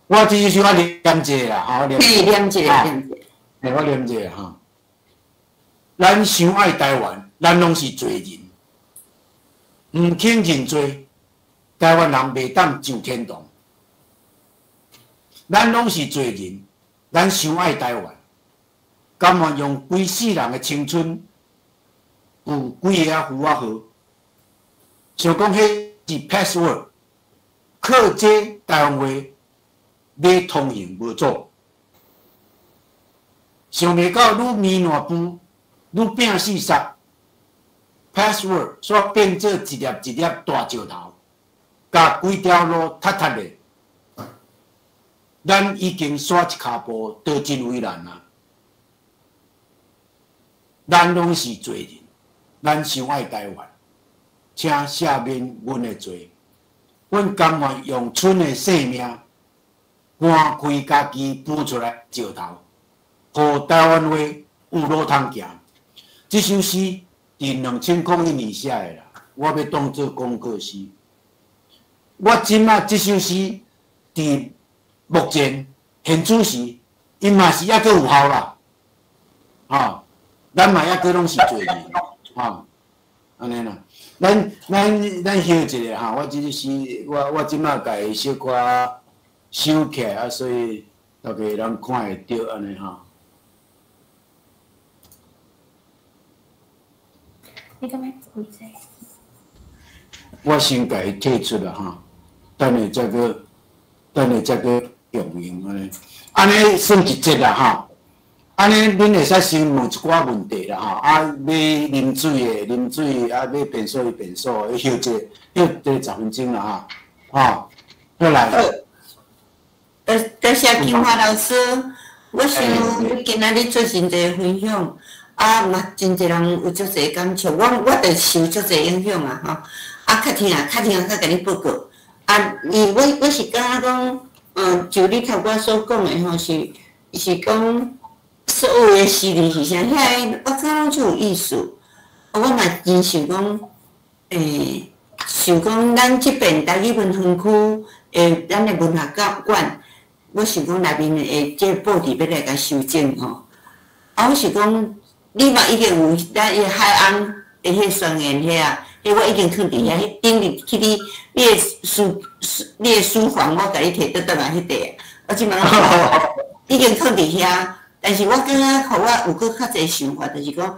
我這首詩我念一個啦，吼，念一個，念一個，念一個。嘿，我念一個吼。咱傷愛台灣，咱攏是罪人，毋肯認罪，台灣人袂當上天堂。咱攏是罪人，咱傷愛台灣，甘願用規世人的青春，有幾个仔符仔號，想講彼是 password，靠這台灣話欲通行無阻。想袂到愈糜爛拊，愈摒四捒，password 煞變做一粒一粒大石頭，共規條路窒窒的。咱已經煞一跤步，都真為難啊！咱攏是罪人，咱傷愛台灣，請赦免阮的罪。阮甘願用賰的性命，搬開家己搬出來石頭，予台灣話有路通行。這首詩佇2001年寫的啦，我欲當做廣告詩。我這馬這首詩佇目前現此時，伊嘛是猶閣有效啦，吼，咱嘛猶閣攏是罪人，吼，按呢啦。咱歇一下哈，我這首詩，我這馬共伊小可收起來啊，所以大家會當看會著按呢吼。你感覺有這？我先共伊退出啦吼，等下再閣，等下再閣用用按呢，按呢算一節啦吼。按呢，恁會使先問一寡問題啦吼。啊，欲啉水的，啉水啊，欲便所的便所，歇一下，歇一十分鐘啦吼。吼，好來。多謝金華老師，我想你今仔日做真濟分享，啊嘛真濟人有足濟感觸，我就受足濟影響啊吼。啊，較聽啊，較聽啊，較共你報告。啊，伊我我是感覺講，就你頭拄所講的吼，是講。所有的詩字是啥？遐个我感覺攏足有意思。我嘛真想講，想講咱這邊台語文園區的咱的文學館，我想講內面的這個布置欲來共修整吼。啊，我想講，你嘛已經有咱彼海岸的彼宣言遐，彼我已經囥佇遐，彼頂日去你的書房，我共你提倒轉來彼塊，我這擺已經囥佇遐。但是我感覺，予我有閣較濟想法，就是講，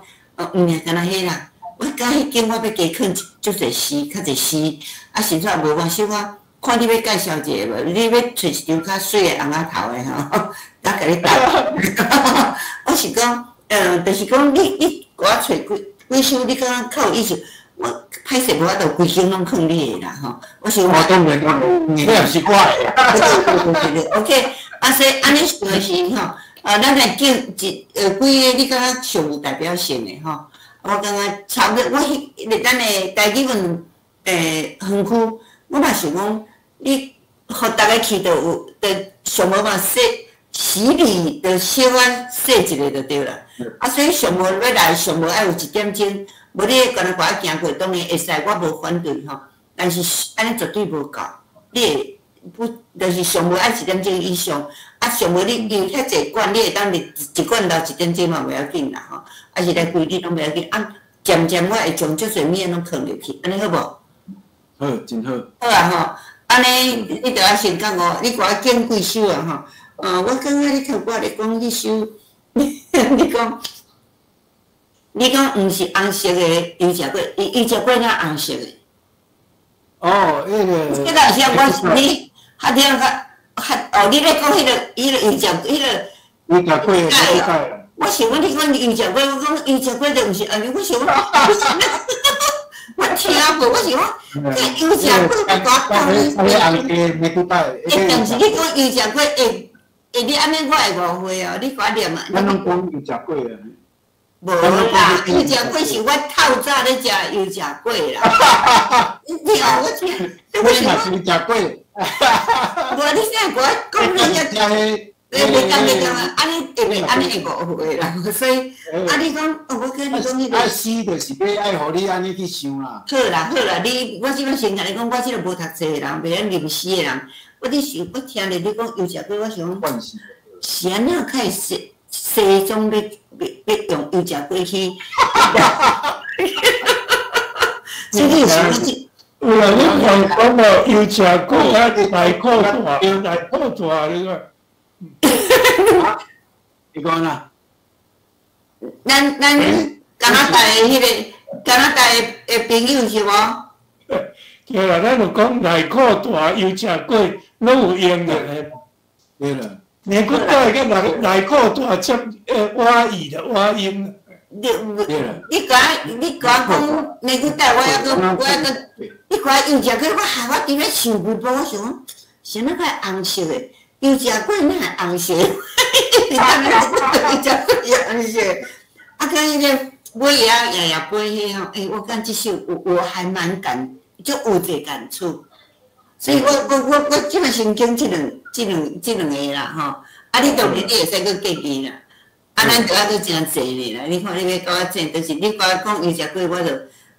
毋是干焦彼啦。我感覺彼間我欲加囥足濟詩，較濟詩，啊，甚至無我小可看你欲介紹一下無？你欲揣一張較媠的尪仔頭的吼，我共你搭。我是講，就是講你予我揣幾幾首，你感覺較有意思。我歹勢無法度規間攏囥你的啦吼。我想，我當然當然，你也是我的。 OK，啊，所以按呢想的是吼。啊，咱來揀一幾个你感覺上有代表性的吼，我感覺差不多。我彼咱的台語文園區，我嘛想講，你予逐家去就有，就上無嘛洗洗禮，就小可洗一下就對啦。啊，所以上無欲來，上無愛有一點鐘，無你干焦共我行過，當然會使，我無反對吼。但是按呢絕對無夠，你會不，就是上無愛一點鐘以上。啊，上無你因為遐濟館，你會當佇一館留一點鐘嘛袂要緊啦吼，啊是來規日攏袂要緊。啊，漸漸我會將足濟物仔攏囥入去，按呢好無？好，真好。好啊吼，按呢你著愛先講哦，你共我揀幾首啊吼？我感覺你頭拄咧講彼首，你講毋是紅色的油食過，伊油食過哪紅色的？哦，彼個。這個是我你較聽較。哦，你咧講彼个油食，彼个。油食粿，油食粿。我想講你講油食粿，我講油食粿就毋是按呢，我想講，我聽無，我想講，這油食粿我講你。欸，但是你講油食粿，會會你按呢，我會誤會哦，你共我念啊。咱攏講油食粿啊。無啦，油食粿是我透早咧食油食粿啦。你哦，我聽。我嘛是食粿。無，你現在共我講你遐，袂當袂當啊！按呢會袂按呢會誤會啦，所以啊，你講，我跟你講彼個。啊，詩就是欲愛予你按呢去想啦。好啦好啦，你我這擺先共你講，我這個無讀冊的人，袂曉吟詩的人，我咧想，我聽著你講油食粿，我想講是按怎較會西西裝欲用油食粿去？所以你是講。有啦，你講講哦，油食粿啊，內褲大，內褲大，你看。你講啦。咱加拿大的彼個加拿大的朋友是無？對啦，咱就講內褲大，油食粿，攏有用的。對啦。連骨帶佮內褲大接倚意啦，倚音。你共我講，年骨帶，我抑閣，你共我油食粿，我害我佇咧想規晡，我想講，啥物款紅色的？油食粿哪會紅色？你知影油食粿是紅色？啊，佮彼個，尾仔夜夜飞彼吼，欸，我感觉这首我还蛮感，就有一个感触，所以我这马先讲这两个啦吼，啊，你当然你会使阁建议啦，啊，咱就犹阁真济呢啦，你看你欲共我整，就是你共我讲油食粿，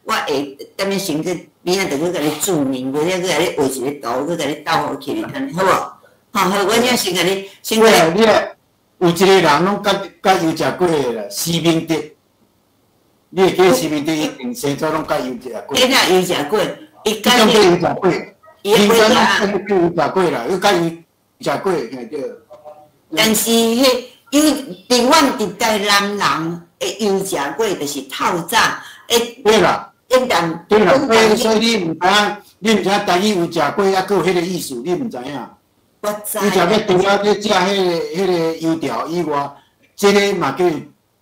我会踮咧先去边仔就去共你注明，无了去共你画一个图，去共你斗好起来，好无？好，好，我这先共你先共你。你有一个人拢佮佮油食粿的啦，施明德。你会记得施明德一定生做拢佮油食粿。伊若油食粿，伊佮油食粿，伊会食油食粿啦，伊佮油食粿，嘿对。但是彼油，伫阮伫台南人的油食粿，就是透早，会对啦，一旦对啦，所以你毋知影，你毋知影台语油食粿犹阁有彼个意思，你毋知影。我知。你食要除了咧食彼个油条以外，这个嘛叫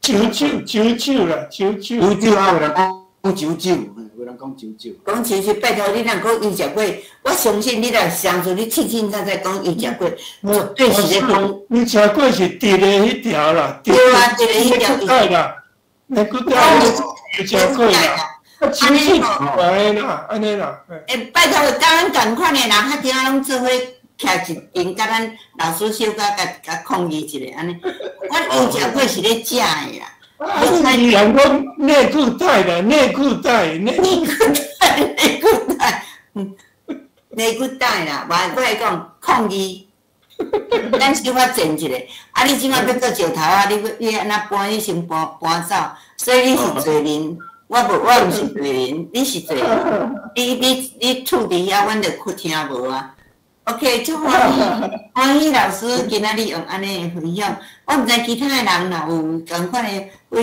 酒酒酒酒啦，酒酒。酒酒啊，有人讲酒酒，有人讲酒酒。讲酒酒，拜托你若讲油食粿，我相信你若相信你清清楚楚讲油食粿，绝对是咧讲。油食粿是直的彼条啦，对啊，直的彼条。对啦，那个条油食粿啦。啊，酒酒安尼啦，按呢啦。欸，拜托，佮咱仝款的人，较听拢做伙。徛一边，佮咱老师小可共共抗议一下，按呢。阮油食粿是咧食的啦。啊，伊人讲内裤带啦，内裤带，内裤带，内裤带，内裤带啦，我会讲抗议。咱小可静一下，啊，你这马欲做石头啊？你按怎搬？你先搬搬走，所以你是罪人，我无，我毋是罪人，你是罪人。你厝伫遐，阮就听无啊。OK，足欢喜，欢喜老师今仔日用按呢的分享，我毋知其他的人若有仝款的话，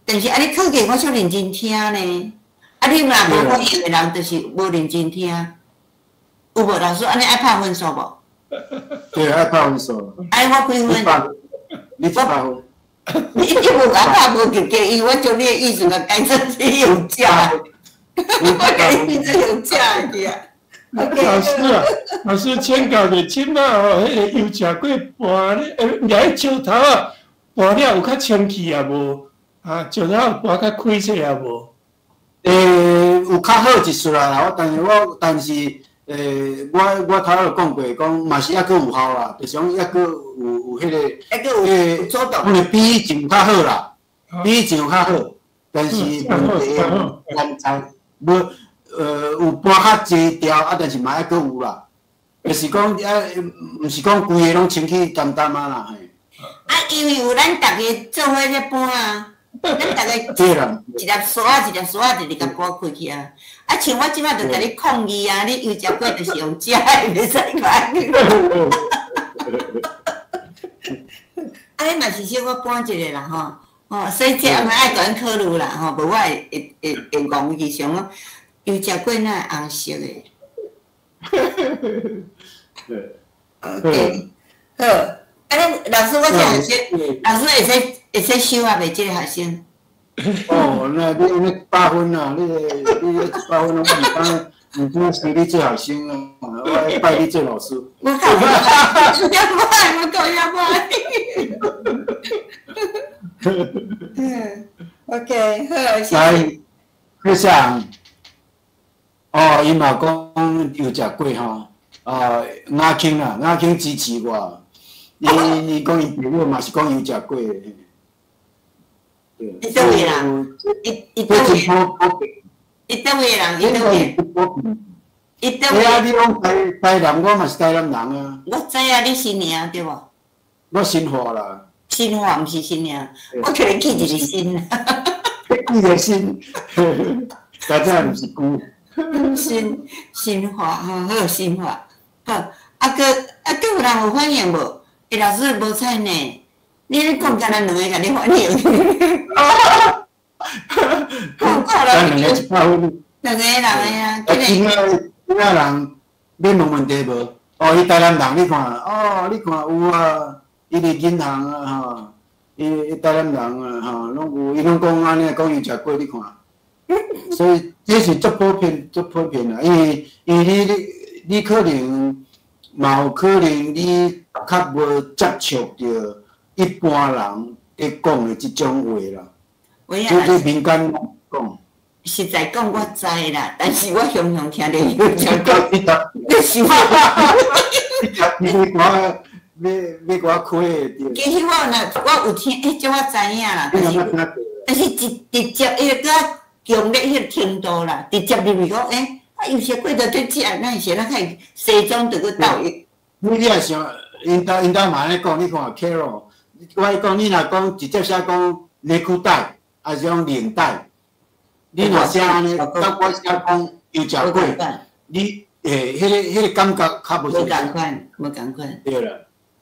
但是按呢课件我足认真听呢。啊，你若无反应的人，就是无认真听，有无？老师按呢爱拍分数无？对，爱拍分数。哎，我几分？你一百分。你无共拍无及格，因为我将你的意思共改做是用食，我共你变做用食的去啊。老师啊，老师请教者，这马吼，彼个油食粿拌咧，欸，举石头啊，拌了有较清气啊无？啊，石头拌较开些啊无？欸，有较好一丝啦，我但是我但是，欸，我头仔讲过，讲嘛是犹阁有效啦，就是讲犹阁有彼个，犹阁有做到，因为比以前较好啦，比以前较好，但是问题难在无。有搬较济条啊，但是嘛犹阁有啦，就是讲啊，毋是讲规个拢清气澹澹啊啦，嘿。啊，因为有咱逐家做伙咧搬啊，咱逐家一粒沙仔一粒沙仔直直共搬开去啊。啊，像我这马就共你抗议啊，你油食粿就是用食的，袂使讲。啊，你嘛是小可搬一个啦吼，吼，所以这嘛爱共阮考虑啦吼，无我会会会戆去想讲。油食粿哪会红色的？OK，好。啊，恁老师，我这学生，老师会使收啊袂？这个学生？哦，那你你一百分啊！你100分，我毋敢收你做学生啊！我拜你做老师。我够遐歹，我够遐歹。嗯，OK，好，谢谢。来，谢谢。哦，伊嘛讲油食粿吼，啊，亚卿啊，亚卿支持我。伊讲伊朋友嘛是讲油食粿的。伊佗位人？伊佗位？伊佗位人？伊佗位？伊佗位？啊，你讲台南，我嘛是台南人啊。我知啊，你新营对无？我新化啦。新化毋是新营，我可能记一个新。记个新，大家毋是旧。新化吼，好新化，好，啊，阁啊，阁有人有反应无？欸，老师无采呢，你咧讲干焦两个共你反应。咱两个100分。两个人啊，啊，这个人你问问题无？哦，伊台南人，你看，哦，你看有啊，伊伫银行啊，吼，伊台南人啊，吼，拢有，伊拢讲按呢，讲伊食粿，你看。所以这是足普遍、足普遍啦，因为你可能嘛有可能你较无接触著一般人咧讲的这种话啦。有影。这民间讲。实在讲，我知啦，但是我常常听著油食粿，你想？你我要要我开的。其实我若我有听，欸，这我知影啦，但是直直接伊个较强烈彼个程度啦，直接入去讲，欸，啊油食粿就伫食，咱是咱较西装就阁斗伊。你也想，𪜶兜𪜶兜嘛按呢讲，你看 Carol，我讲你若讲直接写讲内裤带，抑是讲领带，你若写按呢，佮我写讲油食粿，你欸，彼个感觉较无无仝款，无仝款。对啦。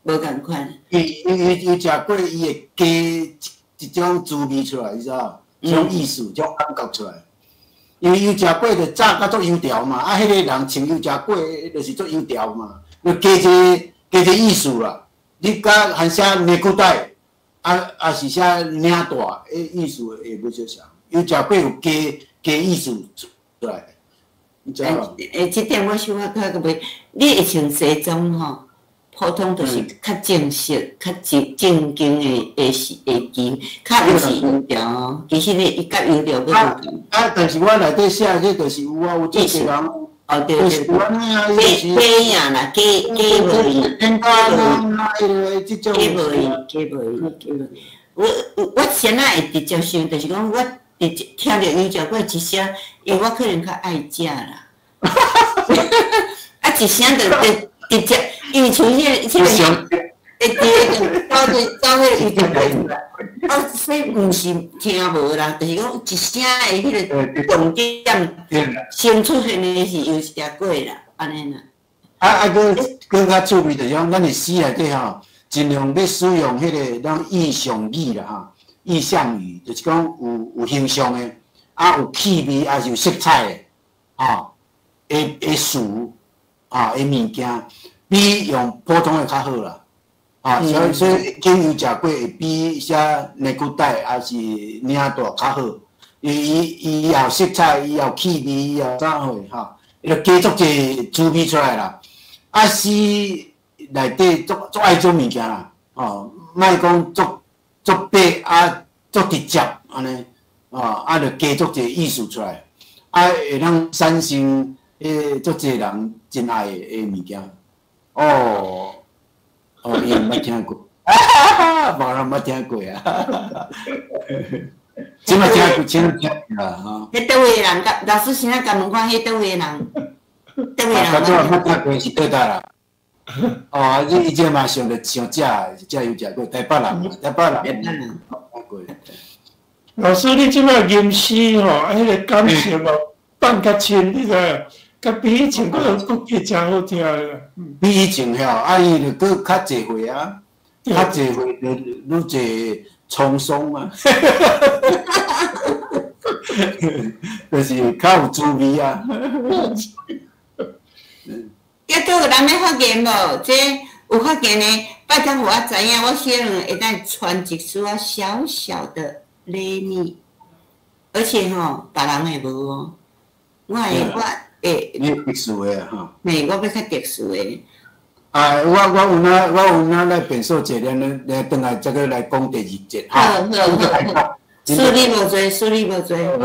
无仝款。伊油食粿，伊会加一种滋味出来，你知影？这种意思，这种感觉出来。因为油食粿就炸甲足油条嘛，啊，彼个人穿油食粿就是足油条嘛，就加一个加一个意思啦。你佮含写内裤带，啊啊是写领带，彼意思会无相仝。油食粿有加加意思出来，你知影？欸，这点我小可较阁袂，你会穿西装吼，普通就是较正式、较正正经的的是的旗，较毋是油条。其实咧，伊佮油条阁无仝。啊，但是我内底写这就是有啊，有足济人。哦，对对。假假影啦，假假无伊。假无伊，假无伊，假无伊。我先仔会直接想，就是讲我直接听著油食粿一声，因为我可能较爱食啦。啊，一声就直直接，因为像彼个，会直接就走去走彼个油食粿出来。啊，所以毋是听无啦，就是讲一声的彼个重点先出现的是油食粿啦，按呢啦。啊啊，阁阁较趣味就是讲，咱的诗内底吼，尽量欲使用彼个咱意象语啦吼，意象语，就是讲有形象的，啊有气味，抑是有色彩的，吼，的词，啊的物件，比用普通的较好啦。啊，所以拣油食粿会比写内裤带抑是领带较好，因为伊伊也有色彩，伊也有气味，伊也有啥货吼，伊就加足济滋味出来啦。啊，诗内底足足爱种物件啦，吼，莫讲足足白啊，足直接按呢，吼，啊，就加足济意思出来，啊，会当产生彼足济人真爱的物件。哦，哦，伊毋捌听过，无人捌听过啊。这嘛听过，这嘛听过啦，吼。彼佗位的人，老师先仔共问看，彼佗位的人，佗位人。啊，捌听过是佗搭啦。哦，你以前嘛想著想食，食油食过台北人，台北人。台北人。老师，你这摆吟诗吼，啊，彼个感情哦，放较深，你知影？佮比以前阁阁加诚好听啦。比以前吼，啊，伊就阁较济岁啊，较济岁就愈济沧桑啊，就是较有滋味啊。抑阁有人欲发言无？这有发言的，拜托予我知影，我小可会当传一丝仔小小的礼物，而且吼，别人的无哦，我会我会。你特殊的吼。嘿，我欲较特殊的。啊，我有影来变数者，咱来转来再阁来讲第二节哈。好好好，恕你无罪，恕你无罪。好。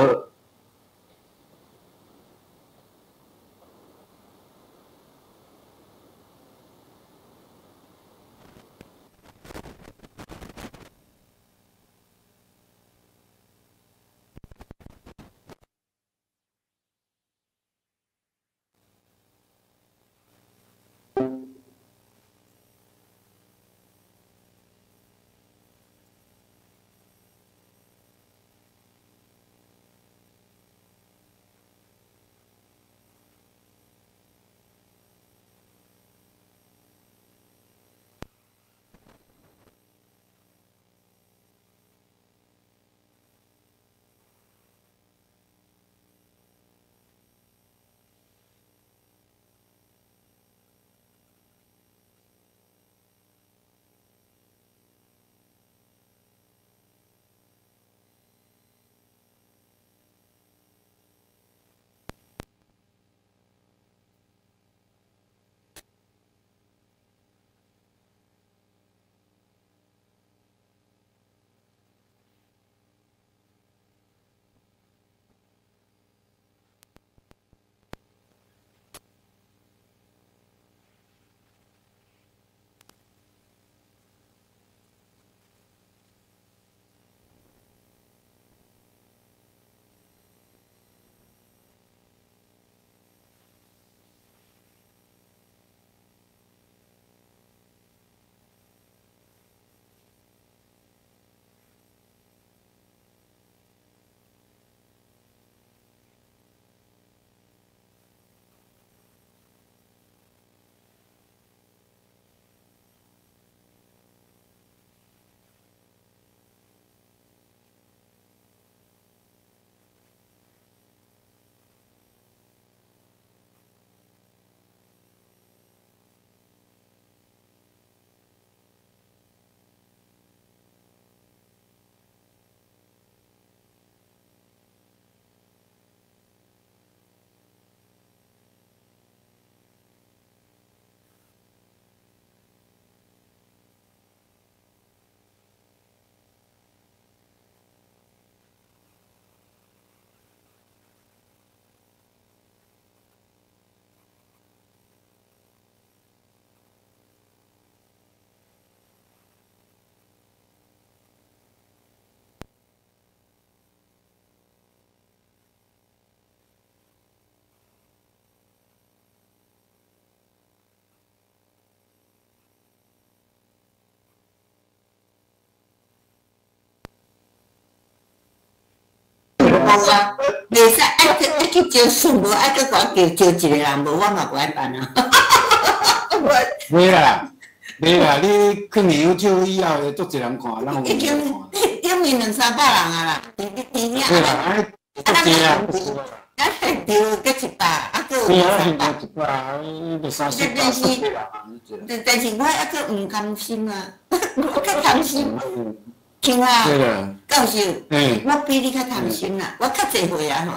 無啊，袂使愛去愛去招順，無愛閣共我叫招一個人，無我嘛無愛辦啊。袂啦，袂啦，你囥營養酒以後會足濟人看，咱有已經頂面兩三百人啊啦，佇佇遐。對啦，啊，足濟啊。咱對，閣100，啊，閣有兩三百。100，就三四百。但是我猶閣毋甘心啊，我較貪心。像啊，教授，我比你較貪心啦，我較濟歲啊，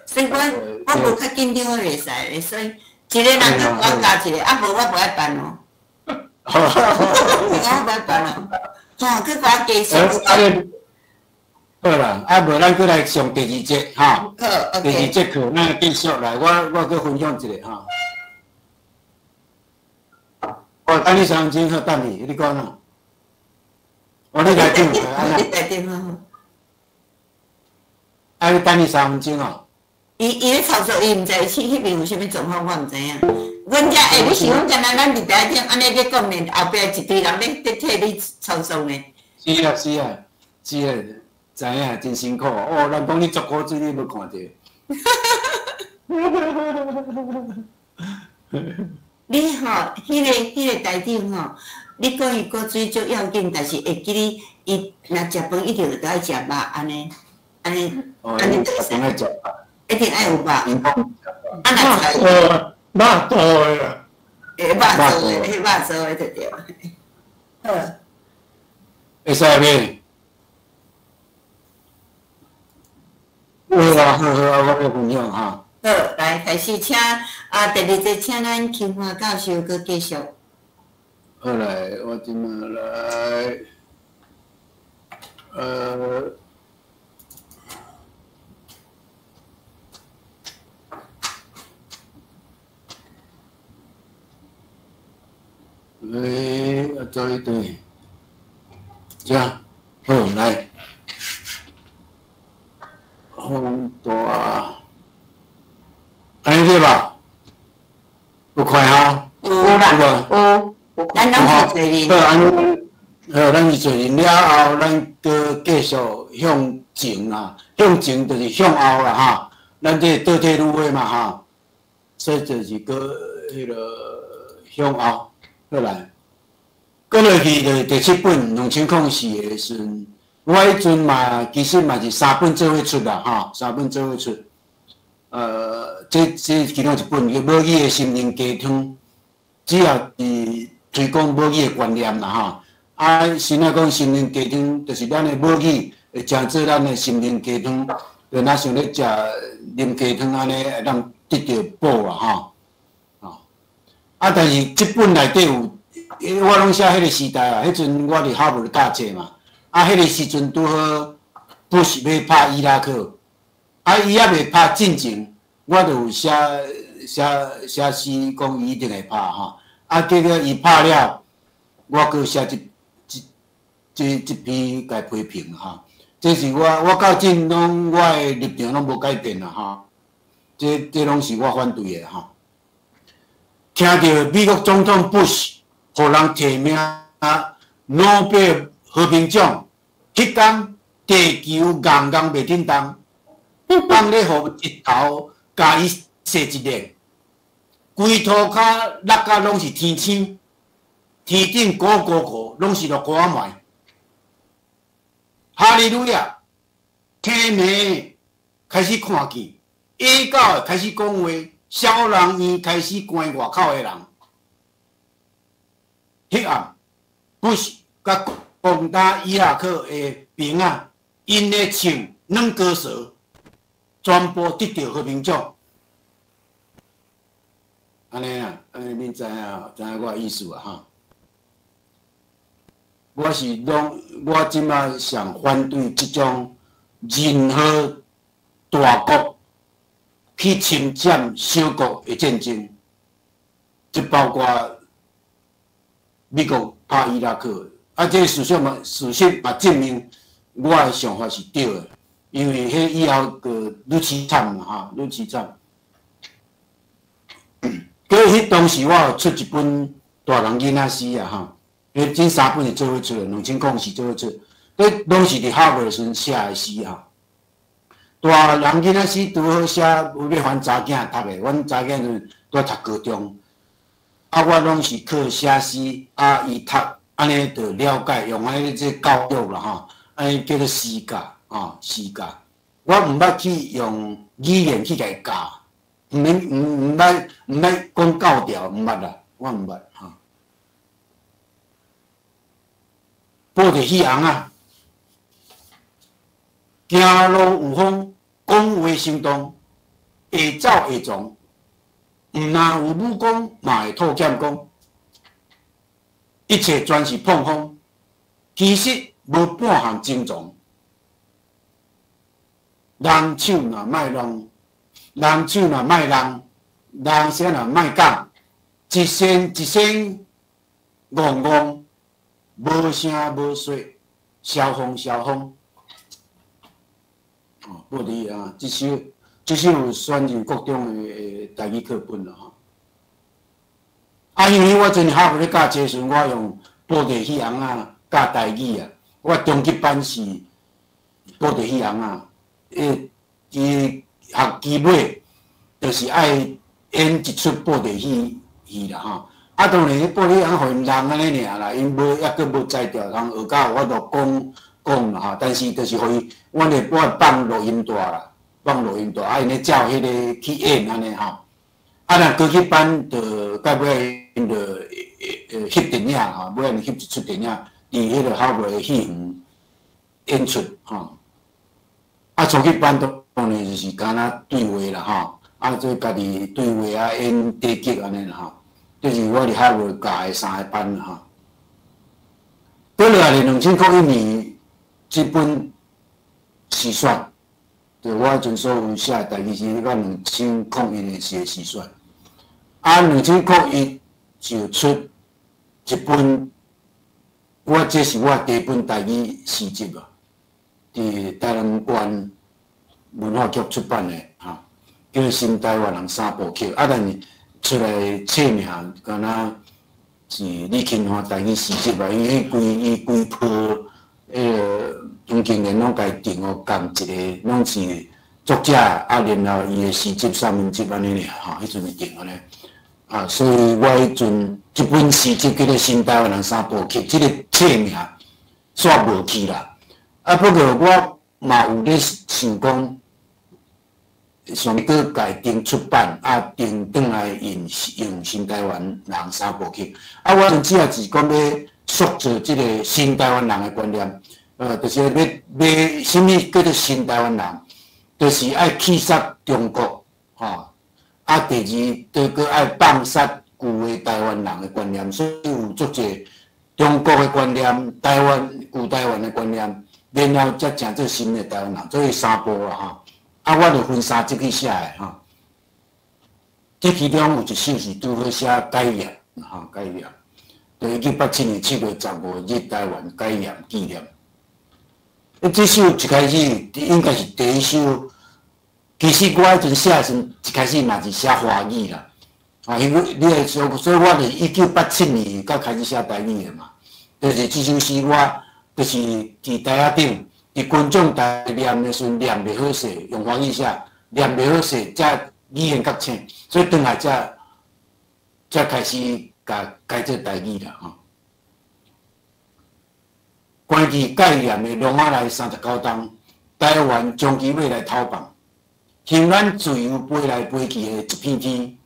所以我無較緊張，我袂使，所以一個人閣我教一個，啊無我無愛辦哦。我無愛辦哦，吼，閣共我加數。好啦，啊無咱閣來上第二節哈。好，第二節課，咱繼續來，我閣分享一下哈。我等你三分鐘，好等你，你講啦。我你來電話，你來電話。啊，你等你3分鐘哦。伊咧操作，伊毋知去彼邊有啥物狀況，我毋知影。阮遮欸，你想講敢若咱佇台頂按呢咧講呢，後壁一堆人咧替你操作呢。是啊，是啊，是啊。知影真辛苦哦！人講你足苦水，你無看著。你吼，彼個台頂吼，你講伊骨水足要緊，但是會記你，伊若食飯一定都愛食肉，按呢，按呢，按呢，食飯愛食肉，一定愛有肉。啊，若肉做的啦。欸，肉做的，肉做的就對。好。會使未？好啊，好好啊，我來分享哈。好，來開始，請啊，第二節請咱金華教授閣繼續。好來，我這馬來，欸，對對，這樣，好來。放大，按呢對吧？有看吼？有啦，有。咱攏是做人。好，按呢，好，咱是做人了後，咱閣繼續向前啊，向前就是向後啦，哈。咱這倒退嚕的嘛，哈。所以就是閣彼个向後，過來，閣落去就是第七本2004的時陣。我彼陣嘛，其實嘛是三本做伙出啦，吼，三本做伙出。這其中一本叫《母語的心靈雞湯》，主要是推廣母語的觀念啦，吼。啊，先仔講心靈雞湯，就是咱的母語會成做咱的心靈雞湯，就若像咧食啉雞湯按呢，會當得著補啊，吼。啊，但是這本內底有，我攏寫彼個時代啊，彼陣我佇哈佛教冊嘛。啊，彼個時陣拄好，布什欲拍伊拉克，啊，伊猶未拍進前，我就有寫詩講伊一定會拍吼。啊，結果伊拍了，我閣寫這篇共批評吼。這是我到今攏我的立場攏無改變啦吼。這攏是我反對的吼。聽著美國總統布什予人提名諾貝爾和平獎，彼工地球硬硬袂振動，放咧予日頭共伊射一輪，規塗跤落甲攏是天星，天頂高高高，攏是落雨仔糜。哈利路亞，天明開始看見，野狗會開始講話，小人院開始關外口的人。彼暗，不是佮攻打伊拉克的兵仔，𪜶咧唱软歌舌，全部得著和平獎。按呢啊，按呢恁知影，知影我的意思啊哈。我是拢，我這擺上反對這種任何大國去侵佔小國的戰爭，這包括美國拍伊拉克，啊，這事實嘛，事實嘛證明我的想法是對的，因為彼以後閣愈淒慘嘛，哈，愈淒慘。閣彼當時我有出一本大人囡仔詩啊，哈。彼這三本是做伙出的，2004做伙出，彼攏是佇哈佛的時陣寫的詩啊。大人囡仔诗拄好写，有欲还查囝读的，阮查囝阵拄读高中，啊，我攏是靠写诗，啊，伊读，按呢就了解，用按呢这教育啦吼，按呢叫做诗教，吼，诗教。我毋捌去用语言去共伊教，毋免毋捌讲教条，毋捌啦，我毋捌吼。报著戏红仔，行路有风，讲话生动，会走会藏，毋若有武功，嘛会吐剑功。一切全是膨风，其实无半项真从。人手若莫弄，人手若莫弄，人声若莫讲，一声一声戆戆，无声无息，消风消风。哦，报伫啊，这首有选入国中的台语课本啦吼。啊，因为我阵哈佛咧教册时阵，我用布袋戏红仔教台语啊。我中级班是布袋戏红仔，伊学期尾就是爱演一出布袋戏戏啦吼。啊，当然，彼布袋戏红予𪜶人按呢尔啦，𪜶无犹阁无才调，通学到有法度讲讲啦吼。但是就是予伊，阮会我放录音带啦，放录音带，啊，𪜶咧照彼个去演按呢吼。啊，若高级班就到尾𪜶就翕电影吼，尾仔翕一出电影，伫彼个哈佛的戏园演出吼。啊，初级班当然就是敢若对话啦吼，啊，做家己对话啊，演短剧按呢啦吼。这是我伫哈佛教的三个班啦吼。过落来2001年，这本诗选，就我彼阵所有写的台语诗，到2001年时的诗选。啊，2001就出一本，我这是我第一本台语诗集啊，伫台南县文化局出版的吼，叫《新台湾人三部曲》。啊，但是出来册名敢若是李钦华台语诗集啊，因为伊规批，彼个黄金莲拢共伊定予仝一个，拢是作者啊，然后伊的诗集、散文集按呢尔吼，彼阵是定按呢。啊，所以我彼阵这本诗集叫做《新台湾人三部曲》，这个册名煞无去啦。啊，不过我嘛有咧想讲，想欲阁共伊重出版，啊，重转来用用《新台湾人三部曲》。啊，我阵主要是讲欲塑造这个新台湾人的观念，就是欲欲啥物叫做新台湾人，就是爱去杀中国，吼。啊，第二，就阁爱放杀旧的台湾人的观念，所以有足济中国的观念、台湾旧台湾的观念，然后才成做新的台湾人，所以三步啦吼。啊，我就分三集去写的吼。这其中有一首是拄好写解严，吼，解严，就1987年7月15日台湾解严纪念。啊，这首一开始应该是第一首。其实我彼阵写的时阵，一开始嘛是写华语啦，啊，因为你会说，所以我是1987年才开始写台语的嘛。就是这首诗，我就是伫台仔顶，伫群众台念的时阵念袂好势，用华语写，念袂好势，才语言较浅，所以转来才开始共改做台语啦吼。关于解严的笼仔内39冬，台湾将其欲来偷放。向咱自由飞来飞去的一片天，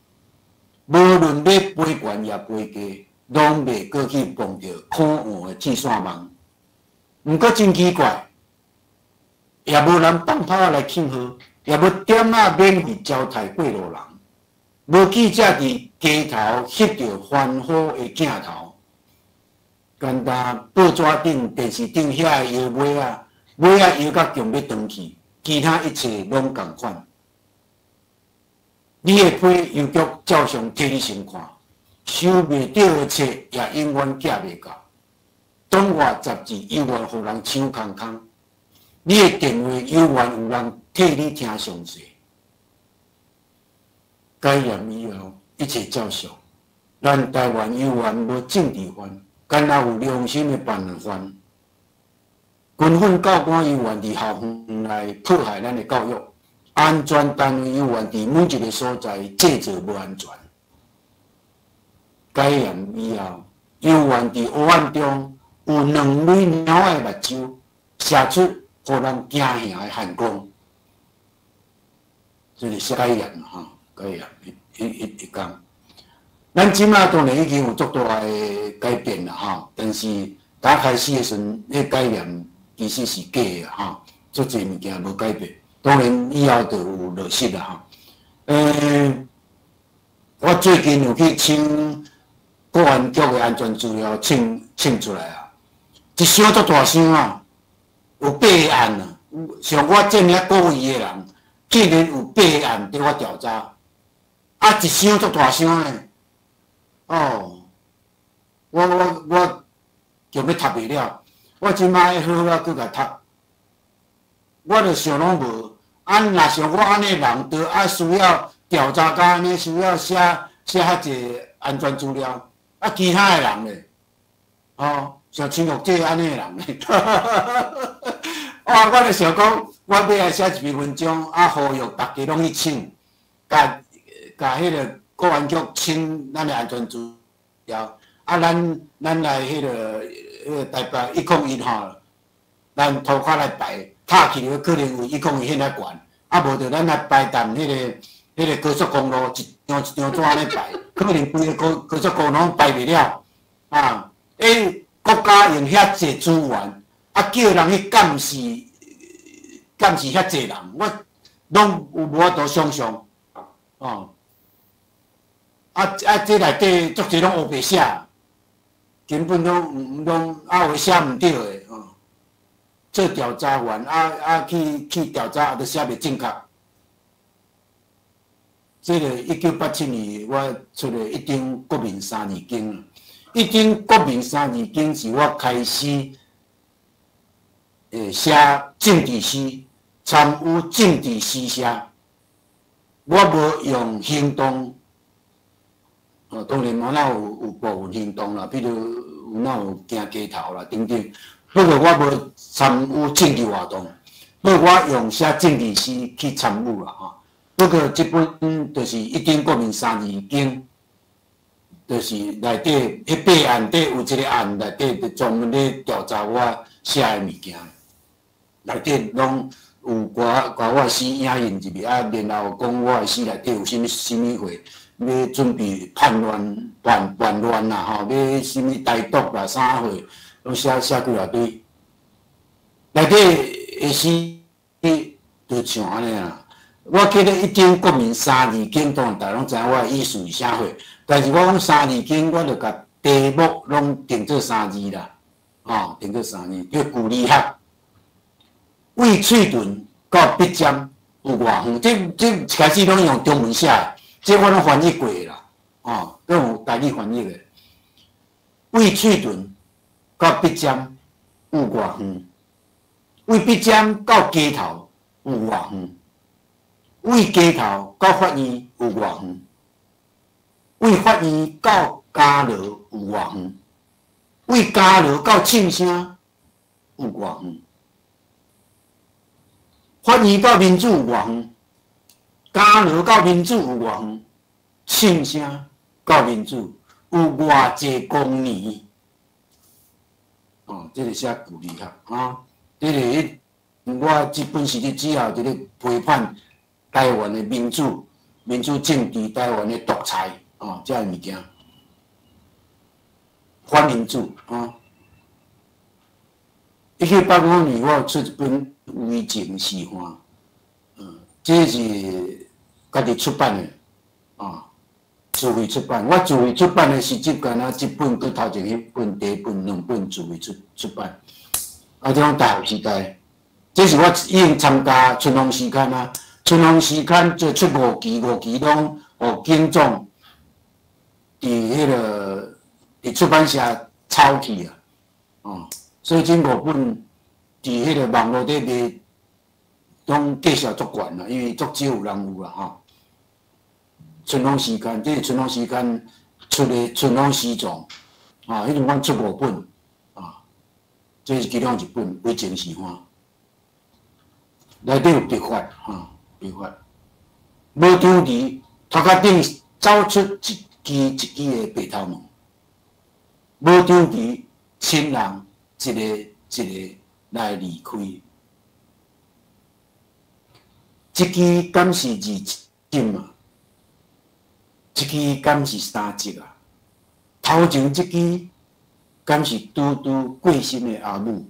无论欲飞悬抑飞低，拢袂过去碰著苦黄的铁线网。毋过真奇怪，也无人放炮来庆贺，也无点仔免费招待过路人，无记者伫街头翕著欢呼的镜头，干焦报纸顶、电视顶遐个摇尾仔，尾仔摇甲强欲断去，其他一切拢仝款。你的批邮局照常替你先看，收袂著的册也永远寄袂到。中外杂志犹原予人抢空空，你的电话犹原有人替你听详细。解严以后，一切照常，咱台湾犹原无政治犯，干焦有良心的办犯。军训教官犹原伫校园内破坏咱的教育，安全单位犹原伫每一个所在制造无安全。解严以后，犹原伫黑暗中有两蕊猫仔的目睭，射出予人惊吓的寒光。这是写解严吼，解严彼工。咱这马当然已经有足大的改变啦吼，但是打开始的时阵，彼解严其实是假的吼，足济物件无改变。当然以后就有落实啦吼。我最近有去请国安局的安全资料请请出来啊，一箱足大箱啊，有八个案啊，像我这尔古意的人，竟然有八个案伫我调查，啊，一箱足大箱的，哦，我就欲读袂了，我这马爱好好啊，阁共读，我就想拢无，啊，若像我按呢人，都爱需要调查甲按呢，需要写写遐济安全资料。啊，其他的人咧，哦，像陈玉这按呢的人咧，我就想讲，我欲来写一篇文章，啊，呼吁大家拢去请，共共彼个国安局请咱的安全资料，啊，咱来彼个台北101吼，咱涂跤来排，塔去可能有101遐悬，啊，无就咱来排踮彼个高速公路一张一张纸按呢排，可能规个高速公路排袂了，啊！欸，国家用遐济资源，啊，叫人去监视监视遐济人，我拢有无法度想象，哦。啊啊！这内底足济拢乌白写，根本拢啊有写毋对的哦。做调查员啊啊去调查，都写袂正确。这个1987年我出的一张国民三字经，一张国民三字经是我开始写政治诗，参与政治诗社。我无用行动，哦，当然嘛，若有部分行动啦，比如有若有行街头啦等等。不过我无参与政治活动，不过我用写政治诗去参与啦吼。不过这本就是一张国民三字经，就是内底彼八案底有一个案内底就专门咧调查我写的物件，内底拢有寡寡我的诗影印入去，啊，然后讲我的诗内底有啥物啥物货，欲准备叛乱叛乱啦吼，欲啥物台独啦啥货，拢写写几大堆。内底的诗就像按呢啊。我记得一张国民三字经，当然大家拢知影我的意思是啥货，但是我讲三字经，我就共题目拢定做三字啦，吼，定做三字，叫旧理学。为喙唇到笔尖有偌远？这一开始拢用中文写的，这我拢翻译过啦，吼，拢有台语翻译的。为喙唇到笔尖有偌远？为笔尖到街头有偌远？为街头到法院有偌远？为法院到监牢有偌远？为监牢到庆声有偌远？法院到民主有偌远？监牢到民主有偌远？庆声到民主有偌济光年？哦，这个写旧理学啊，这个我这本是咧主要伫咧批判台湾的民主、民主政治、台湾的独裁，哦，这个物件，反民主啊。1985年，我有出一本《微情示范》，这是家己出版的，啊，自费出版。我自费出版的诗集，敢若这本佮头前彼本第一本两本自费出版。啊，这种大学时代，这是我已经参加春风诗刊啊。春风诗刊就出五期，五期拢予警总伫彼个伫出版社抄去啊，哦，所以这五本伫彼个网路底卖，拢价数足悬啦，因为足少有人有啦吼。春风诗刊，这是春风诗刊出的春风诗丛，啊，彼阵阮出五本，啊，这是其中一本为情示范，内底有笔法吼，笔法。无张离，头壳顶走出一支一支的白头毛。无张离，亲人一个一个来离开。这支敢是二针啊？这支敢是三支啊？头前这支敢是拄拄过身的阿母？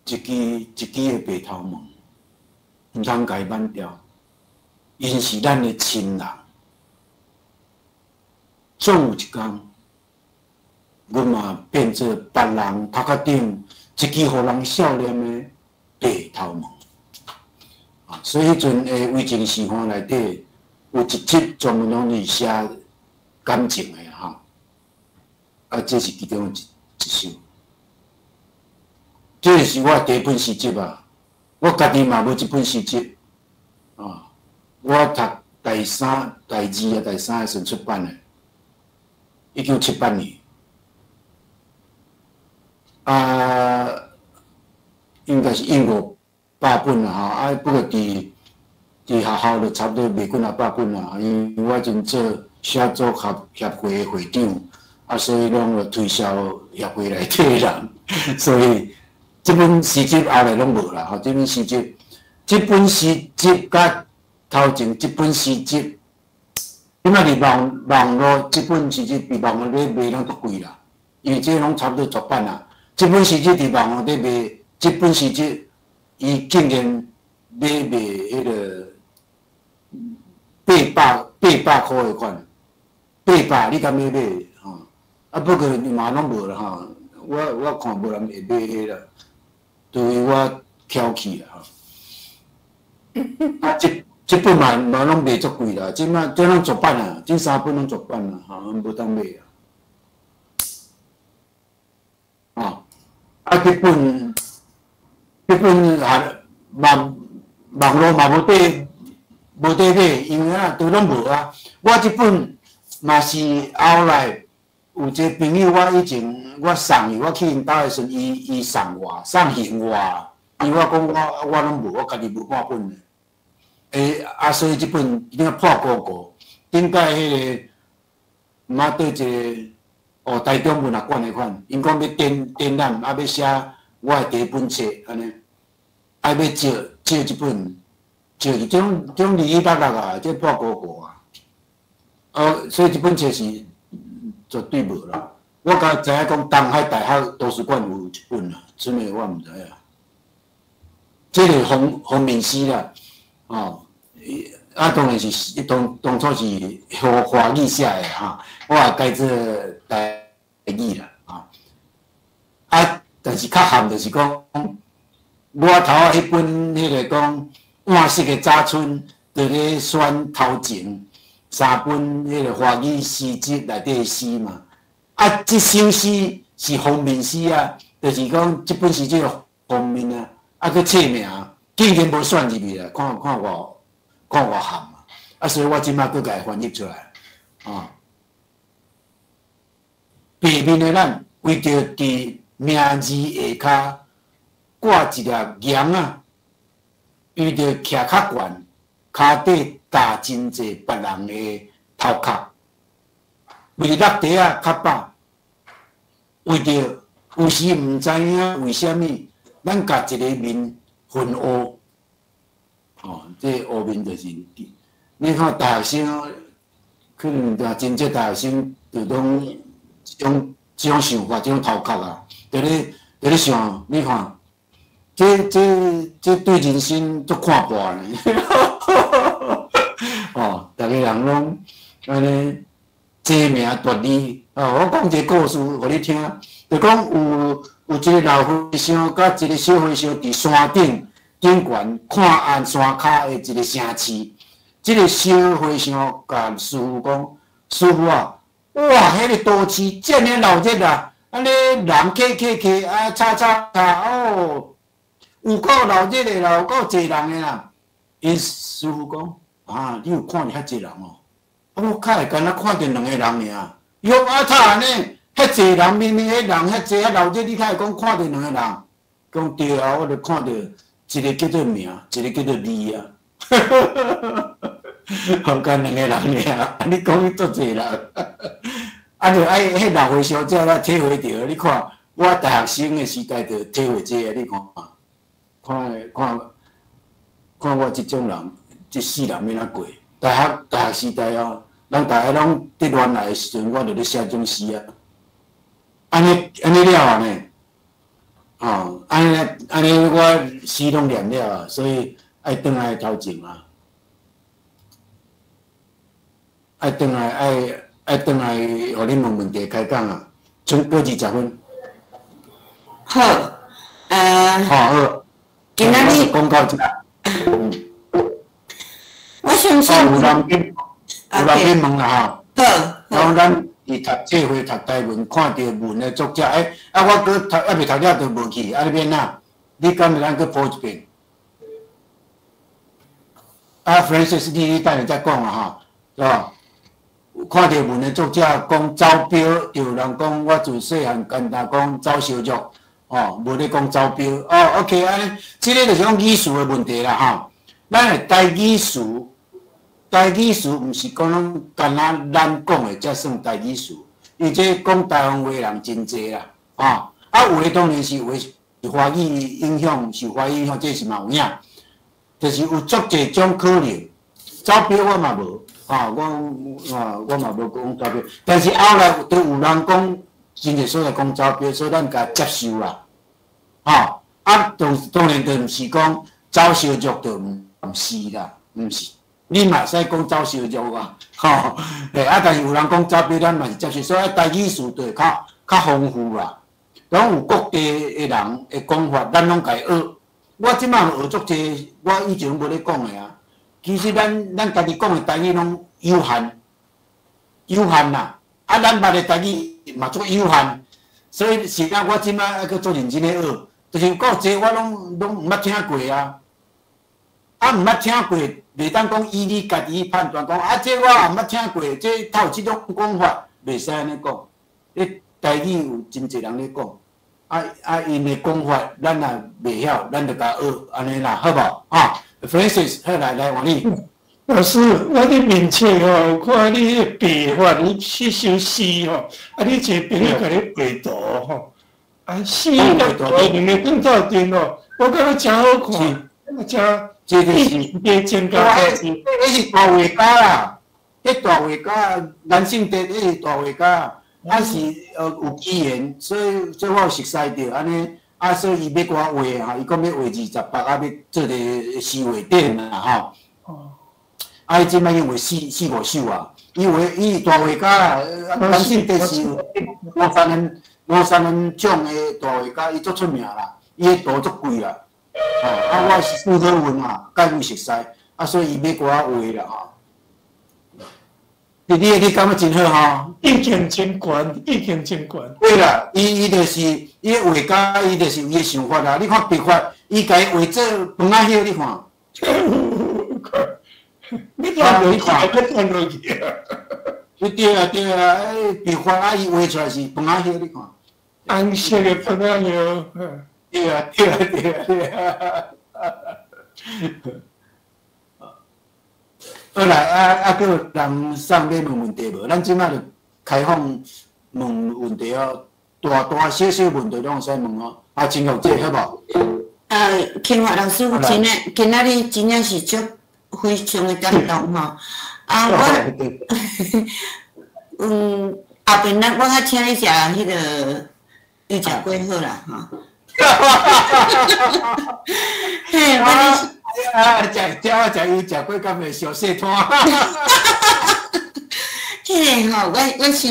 一支一支的白头毛，毋通共伊挽掉，𪜶是咱的亲人。总有一工，阮嘛变做别人头壳顶一支予人笑脸的白头毛。啊，所以彼阵的为情示范内底有一集专门拢是写感情的吼。啊，这是其中一首。这是我第一本诗集啊，我家己嘛无这本诗集，啊，我读大三、大二啊、大三的时阵出版的，1978年，啊，应该是印500本啦吼，啊，不过伫学校就差不多卖几若百本啦，因为我阵做写作协会的会长，啊，所以拢就推销协会内底的人，所以。这本诗集后来拢无啦，吼！这本诗集，这本诗集佮头前这本诗集，这摆伫网路这本诗集伫网路咧卖拢足贵啦，因为这拢差不多绝版啦。这本诗集伫网路咧卖，这本诗集伊竟然买卖彼个800块的款，八百你敢欲买？吼！啊，不过嘛拢无啦，吼！我看无人会买彼啦。对我挑起啦吼，啊，这本嘛拢卖足贵啦，这摆这拢绝版啊，这三本拢绝版啦，吼，无当买啊。啊，啊，这本也网路嘛无得买，因为啊都拢无啊。我这本嘛是后来有一个朋友，我以前。我送伊，我去𪜶兜的时阵，伊送我，送还我。因为我讲我拢无，我家己无半本的。欸，啊，所以这本你看破高高，顶摆彼个妈对一个哦，台中文学馆的款，𪜶讲欲展展览，啊，欲写我的第一本册，按呢，啊，欲借这本，借去，这种2166啊，这破高高啊，哦，所以这本册是绝对无啦。我敢知影讲，东海大学图书馆有一本啦，真的我毋知影。这个封面诗啦，哦，啊，当然是当初是华语写的哈，我也改做台语啦，啊，啊，但是较譀就是讲，我头仔彼本彼个讲换色的早春，伫咧选头前三本彼个华语诗集内底的诗嘛。啊，这首诗是封面诗啊，就是讲这本诗这个封面啊，啊，阁册名竟然无选入去啊，看看我看我譀啊，啊，所以我这摆阁共伊翻译出来，啊，白面的咱为著伫名字下跤挂一粒盐仔，为著徛较悬，跤底踏真济别人的头壳。为落地仔较饱，为著有时毋知影为啥物，咱共一个面分乌，哦，这乌面就是，你看大学生，可能真济大学生就拢这种想法、这种头壳啊，伫咧想，你看，这对人生足看破呢，哦，逐个人拢按呢。争名夺利哦！我讲一个故事予你听，就讲有一个老和尚佮一个小和尚伫山顶顶悬看按山跤的一个城市。这个小和尚共师父讲：“师父啊，哇，彼个都市遮尔闹热啊！按呢人客客客啊，吵吵吵哦，有够闹热的啦，有够济人的啦。”𪜶师父讲：“啊，你有看著遐济人哦？”我较会敢若看著两个人尔，伊讲啊，擦按呢，遐濟人明明彼人遐濟遐鬧熱，你較會講看著兩个人？講對啊，我就看著一个叫做名，一个叫做字啊。好干兩個人爾，你講足濟人，啊，就愛彼六歲小姐才體會著。你看，我大學生的時代就體會這个，你看，看看看我這種人，這世人欲按怎過？大學時代哦，人大家攏佇戀愛的時陣，我就咧寫這種詩啊。按呢按呢了啊呢，哦，按呢按呢我詩攏念了啊，所以愛轉來頭前啊。愛轉來愛愛轉來，予恁問問題開講啊！剩閣20分。好，好好。今仔日講到這。我相信。有人去，有人去問啦吼。好。講咱佇讀這回讀台文，看著文的作者，欸，啊，我閣讀猶未讀了就無去，啊，你欲按怎？你敢會當閣補一遍？啊，Francis，你等下再講啊吼，是吧？看著文的作者講走標，就有人講我自細漢干焦講走燒肉，哦，無咧講走標。哦，OK，按呢，這个就是講語詞的問題啦，吼。咱的台語詞，台語詞毋是講攏干焦咱講的才算台語詞，因為這講台灣話的人真濟啦，吼。啊，有的當然是有的是華語影響，受華語影響，這是嘛有影，就是有足濟種可能。走標我嘛無。啊，我啊，我嘛無講走標，但是後來都有人講，真濟所在講走標，所以咱共接受啦。吼，啊，當當然就毋是講走燒肉就毋是啦，毋是，你嘛會使講走燒肉啊，吼，嘿，啊，但是有人講走標，咱嘛是接受，所以台語詞就會較較豐富啦。攏有各地的人的講法，咱攏共伊學。我這擺學足濟，我以前無咧講的啊。其實咱咱家己講的台語攏有限，有限啦。啊，咱捌的台語嘛足有限，所以是啊，我這擺猶閣足認真咧學，就是有夠濟我攏攏毋捌聽過啊。啊，毋捌聽過，袂當講以你家己判斷講啊，這我也毋捌聽過，這透有這種講法，袂使按呢講。你台語有真濟人咧講，啊啊，𪜶的講法咱若袂曉，咱就共學按呢啦，好無？啊，Francis，好來來，換你。老師，我佇面冊吼，有看你彼个白發，你這首詩吼，啊，你一个朋友共你畫圖吼，啊，詩佮圖兩个放鬥陣吼，我感覺誠好看，誠這就是增加。彼是大畫家啦，彼大畫家顏聖哲，彼是大畫家，啊是有機緣，所以所以我有熟似著按呢，啊所以伊欲我畫吼，伊講欲畫28，啊欲做个詩畫展啦吼。啊！伊這擺已經畫四四五首啊，伊畫伊是大畫家啦，顏聖哲是五三年五三年獎的大畫家，伊足出名啦，伊的圖足貴啦。吼，啊，我是拄好運啊，佮伊有熟似，啊，所以伊欲我畫啦吼。你你你感覺真好吼？意境真懸，意境真懸。對啦，伊伊就是伊畫家，伊就是有伊的想法啦。你看白髮，伊共伊畫做番仔葉，你看。你看，你看，你看落去啊！對啊，對啊，哎，白髮啊，伊畫出來是番仔葉，你看。紅色的番仔葉。對啊，對啊，對啊，對啊。好啦，啊啊，閣有人送欲問問題無？咱這擺就開放問問題哦，大大小小問題攏會使問哦。啊，真玉姐，好無？慶發老師，真正今仔日真正是足非常的感動吼！啊，我，後邊咱我較請你食彼個油食粿好啦吼。嘿，我啊，食食我食油食粿，敢袂燒細攤？彼個吼，我我想，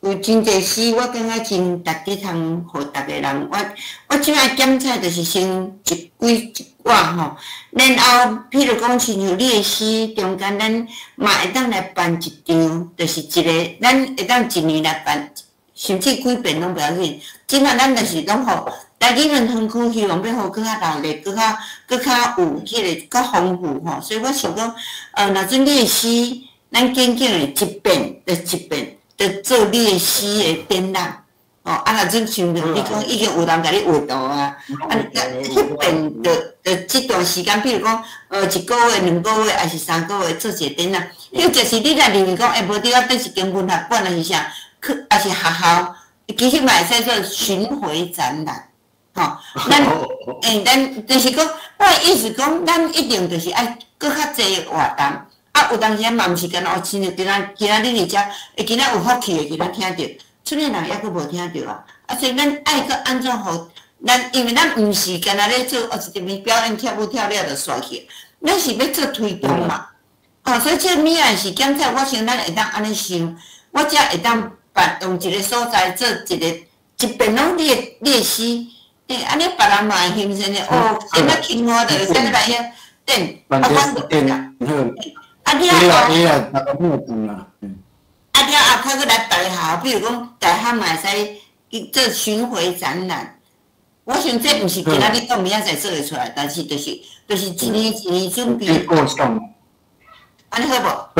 有真濟詩，我感覺真值得通予逐个人。我我這擺檢採就是先一幾一寡吼，然後譬如講，親像你的詩中間，咱嘛會當來辦一場，就是一个，咱會當一年來辦，甚至幾遍攏袂要緊。這擺咱就是攏予台語園園區，希望欲予閣較熱鬧，閣較閣較有彼个較豐富吼。所以我想講，若準你的詩，咱緊緊的一遍就一遍。就做你的诗的展览。哦，啊，若阵像你讲已经有人共你画图啊，啊，彼边就就这段时间，比如讲，一个月、2个月，抑是3个月做一个展览，或者是你若认为讲，欸，无对啊，这是间文学馆，抑是啥，去，抑是学校，其实嘛会使做巡回展览，吼，咱，欸，咱就是讲，我的意思讲，咱一定就是爱阁较济活动，啊，有当时嘛毋是干焦，亲像今仔今仔日伫遮，欸，今仔有福气的，今仔听著。出去人抑阁无听著啊！啊，所以咱爱阁按怎予咱，因为咱毋是干焦咧做哦，一边表演跳舞跳了就煞去，咱是欲做推动嘛。哦，所以这个物仔是检测，我想咱会当按呢想，我才会当办用一个所在做一个一遍拢你的诗，欸，按呢别人嘛会欣赏的哦，先仔轻活就会使来遐等，啊，我啊，你啊，啊，了后，较阁来别个学校，比如讲大学嘛会使去做巡回展览。我想这毋是今仔日讲明仔载做会出来，但是就是一年一年准备。按呢好无？好，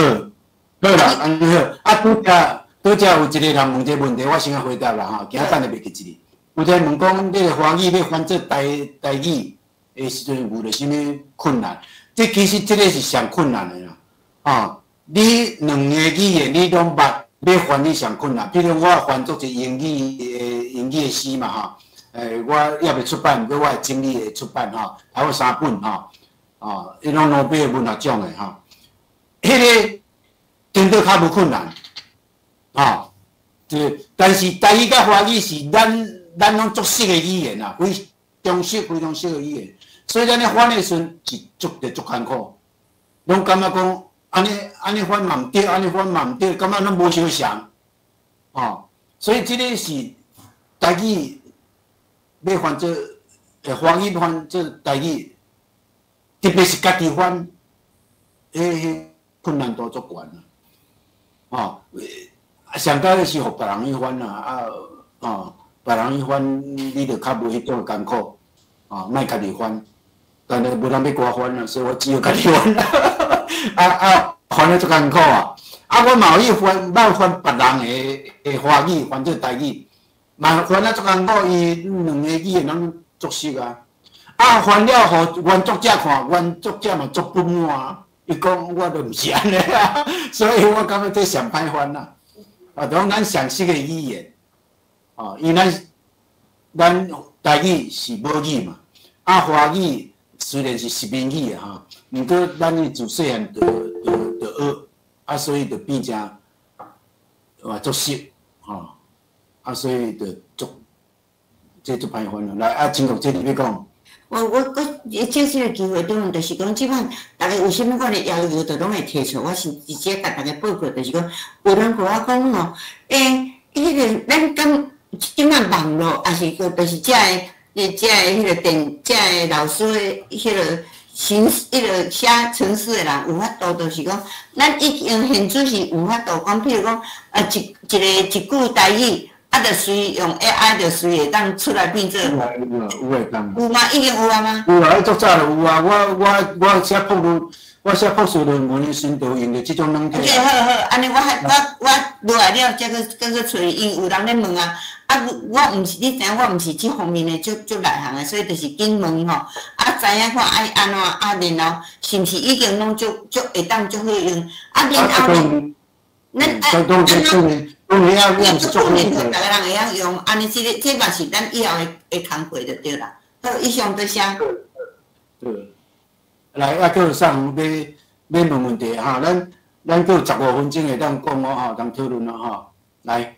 好啦，按呢好。啊，拄才有一个人问这个问题，我先来回答啦吼，今仔等下袂记一个。有一个问讲，你个华语欲翻做台语的时阵，有著啥物困难？这其实这个是上困难的啦，啊。你两个语言你拢捌，欲翻译上困难。比如我翻做一个英语的诗嘛吼，我犹未出版，毋过我会整理会出版吼，还有三本吼，哦，伊拢诺贝尔文学奖的吼。彼个顶多较无困难，吼，这但是台语佮华语是咱拢足熟的语言啊，非常熟非常熟的语言，所以咱咧翻的时阵是足就足艰苦，拢感觉讲。按呢按呢翻嘛毋对，按呢翻嘛毋对，感觉拢无相像，哦，所以这个是台语欲翻做，华语翻做台语，特别是家己翻，彼困难度足悬啊，哦，上盖是予别人去翻啦，啊，哦，别人去翻，你就较无彼种艰苦，哦，莫家己翻，但是无人欲我翻啊，所以我只好家己翻。啊啊，翻得足艰苦啊！啊，我嘛有去翻，捌翻别人的华语，翻做台语，嘛翻啊足艰苦，伊两个语言拢足熟啊。啊，翻了予原作者看，原作者嘛足不满啊。伊讲我都毋是按呢啊，所以我感觉这上歹翻啦。啊，就讲咱上熟的语言，哦，因为咱台语是母语嘛，啊，华语虽然是殖民语啊，吼。毋过，咱伊自细汉就学，啊，所以就变成嘛足熟，吼，啊，所以就足这足歹翻咯。来，啊，清国这你欲讲。我借这个机会，当就是讲，这摆逐家有啥物款的要求，就拢会提出。我是直接共逐家报告，就是讲，有人共我讲吼，欸，彼个咱敢这摆网路，抑是讲就是遮个彼个电，遮个老师的彼个。形彼个写程式的人有法度，就是讲，咱已经现做是有法度讲，譬如讲，啊一一个一句台语，啊，就随用 AI 就随会当出来变做。有啊有啊，有会当。有吗？已经有啊吗？有啊，彼足早就有啊。我写博士论文的时阵，就用著这种软体。 OK，好好，按呢我我我落来了，才阁揣伊，有人咧问啊。啊，我毋是，你知影我毋是这方面的足足内行的，所以就是紧问吼，啊，知影看爱按怎，啊，然后是毋是已经拢足足会当足好用，啊，然后呢，咱啊，按怎，足训练，逐个人会晓用，按呢，这个这嘛是咱以后的工课就对啦。好，以上多谢。对，来，啊，阁有啥人欲问问题哈？咱阁有15分钟会当讲哦吼，当讨论哦吼，来。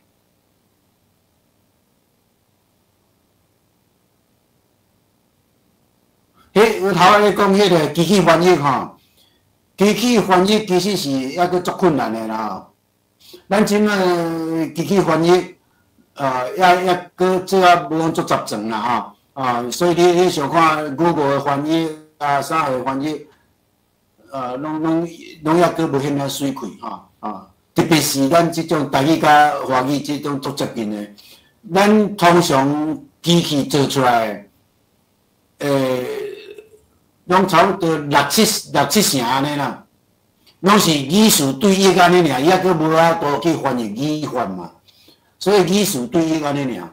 彼我头仔咧讲彼个机器翻译吼，机器翻译其实是犹阁足困难的啦吼。咱这摆机器翻译，犹阁做啊无讲足十全啦吼，啊，所以你想看 Google 的翻译啊，啥个翻译，拢犹阁无遐尔媠气吼，啊，特别是咱这种台语佮华语这种足接近的，咱通常机器做出来，拢差不多六七成按呢啦。攏是語詞對譯按呢爾，伊猶閣無法度去翻譯語法嘛，所以語詞對譯按呢爾。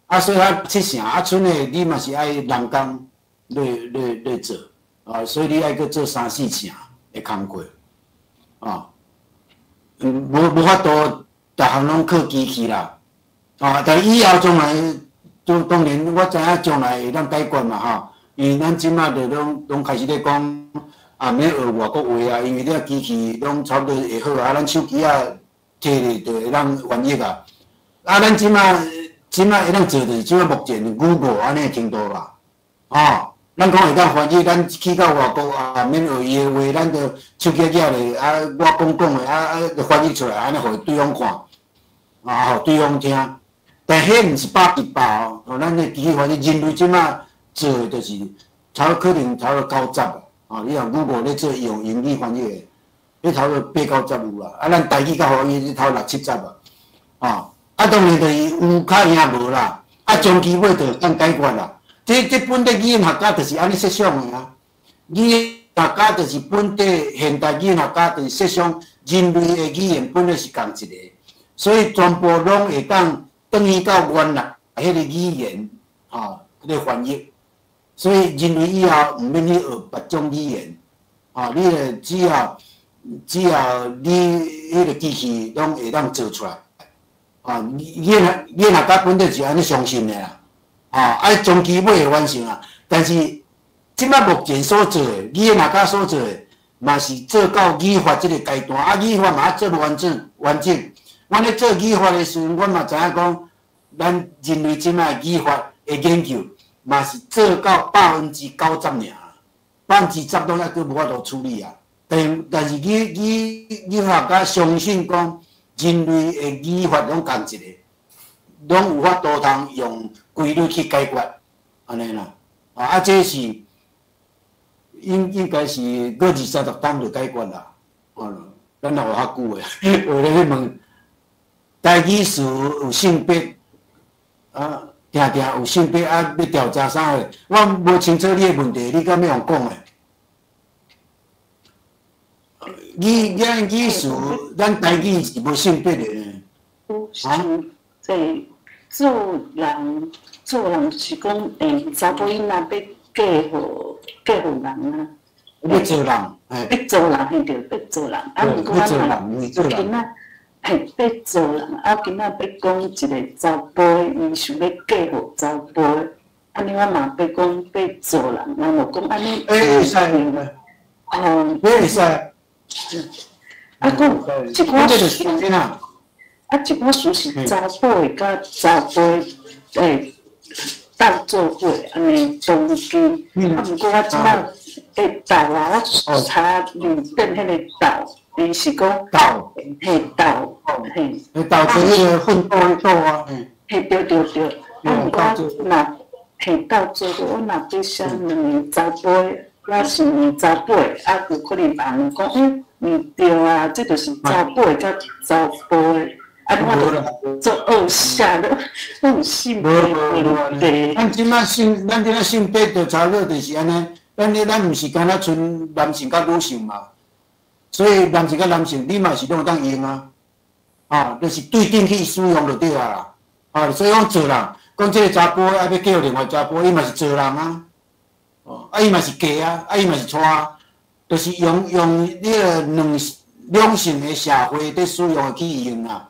啊，所以較七成啊，賰的你嘛是愛人工咧咧咧做，啊，所以你愛閣做三四成的工課，啊，無法度，逐項攏靠機器啦，啊，但以後將來，當然我知影將來會當解決嘛，吼，因為咱這馬就攏開始咧講，啊，免學外國話啊，因為這機器攏差不多會好啊，咱手機仔提咧就會當翻譯啊，啊，咱這馬會當做就是這馬目前 Google 按呢程度啦，啊，咱講會當翻譯，咱去到外國啊，免學伊的話，咱就手機舉咧，啊，我講講的，啊啊，就翻譯出來，按呢予對方看，啊，予對方聽。但彼毋是100%哦，哦，咱的機器翻譯，人類這馬做的就是差不多可能差不多90啊，啊，你若 Google 咧做用英語翻譯的，彼差不多八九十有啦，啊，咱台語較好，伊差不多六七十啊，啊，啊，當然就是有較贏無啦，啊，終其尾就當解決啦。這本地語言學家就是按呢設想的啊，語言學家就是本地現代語言學家就是設想人類的語言本來是仝一個，所以全部攏會當轉去到原來彼個語言，吼，咧翻譯。所以人類以後毋免去學別種語言，吼，你著只要你彼個機器攏會當做出來，啊，語言學家本底是按呢相信的啦，啊，啊，終其尾會完成啊。但是這馬目前所做的語言學家所做的，嘛是做到語法這個階段，啊，語法嘛做無完整完整。阮咧做語法的時陣，阮嘛知影講，咱人類這馬語法的研究，嘛是做到90%爾，10%攏猶閣無法度處理啊。但是語學家相信講，人類的語法攏仝一個，攏有法度通用規律去解決，按呢啦。啊，這是應該是閣二三十冬就解決啦。哦，咱若有較久的，有咧去問台語詞有性別啊，定定有性別啊，欲調查啥貨？我無清楚你的問題，你敢欲用講的？語詞，咱台語是無性別的呢。啊？這做人做人是講，查埔囡仔欲嫁予人啊。欲做人，嘿。欲做人，嘿對，欲做人。啊，毋過我若囡仔，嘿，欲做人，啊，囡仔欲講一个查埔的，伊想欲嫁予查埔的，按呢我嘛欲講欲做人，人就講按呢。欸，會使，哦。會使。啊，閣這寡詞，啊，這寡詞是查埔的佮查埔的，鬥做伙按呢同居。啊，毋過我這擺鬥啊，我查字典彼個鬥，伊是講鬥，嘿鬥，嘿。鬥做彼個奮鬥的鬥啊，嘿。嘿，對對對。啊，毋過我若嘿鬥做伙，我若欲寫兩个查埔的，抑是兩个查埔的，啊，有可能別人講，毋對啊，這就是查埔的佮查埔的，啊，我就做惡寫了，攏有性別問題。咱這馬性別就差不多就是按呢，咱毋是干焦賰男性佮女性嘛，所以男性佮男性，你嘛是攏會當用啊，啊，就是對等去使用就對啊啦，啊，所以講做人，講這个查埔愛欲嫁另外查埔，伊嘛是做人啊，哦，啊伊嘛是嫁啊，啊伊嘛是娶啊，就是用你个兩性的社會佇使用的去用啦，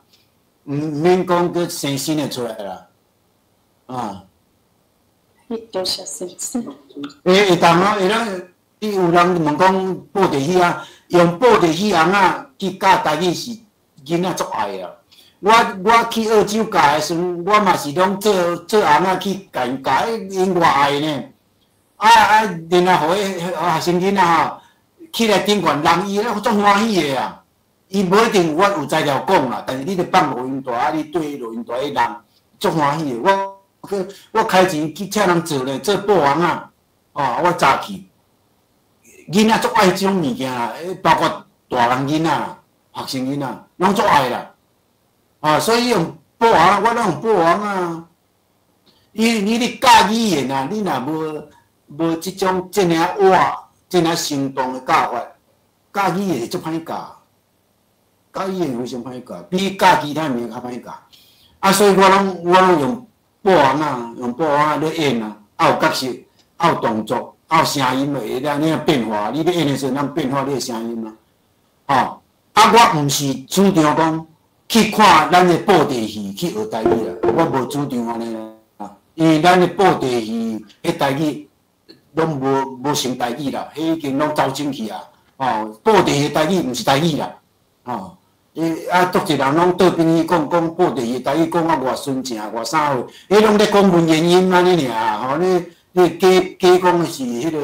毋免講閣生新的出來啦，啊。多謝先生。會當哦，會當，你有人問講布袋戲啊，用布袋戲尪仔去教台語是囡仔足愛啊。我去澳洲教的時陣，我嘛是攏做做尪仔去共𪜶教，𪜶偌愛呢。啊啊，然後予彼學生囡仔吼，起來頂懸，人伊咧足歡喜的啊。伊無一定有我有材料講啦，但是你著放錄音帶啊，你對錄音帶彼人足歡喜的。我開錢去請人做咧，做布尪仔，哦，我早去，囡仔足愛這種物件啦，包括大人囡仔、學生囡仔，攏足愛啦。啊，所以用布尪，我攏用布尪仔。你咧教語言啊，你若無這種這爾活、這爾生動的教法，教语言足歹教，教语言非常歹教，比教其他物件较歹教。啊，所以我拢用布红仔，用布红仔咧演啊，啊有角色，啊有动作，啊有声音会当你变化，你咧演的时阵，咱变化你的声音啊，吼，啊，我毋是主张讲去看咱的布袋戏去学台语啦，我无主张按呢啦，因为咱的布袋戏彼台语拢无成台语啦，彼已经拢走进去啊，吼，布袋戏的台语毋是台语啦，吼。伊啊，足济人拢倒转去讲讲布袋戏台语，讲啊偌纯正，偌啥货，彼拢咧讲文言音按呢尔，吼，你假假讲的是彼个，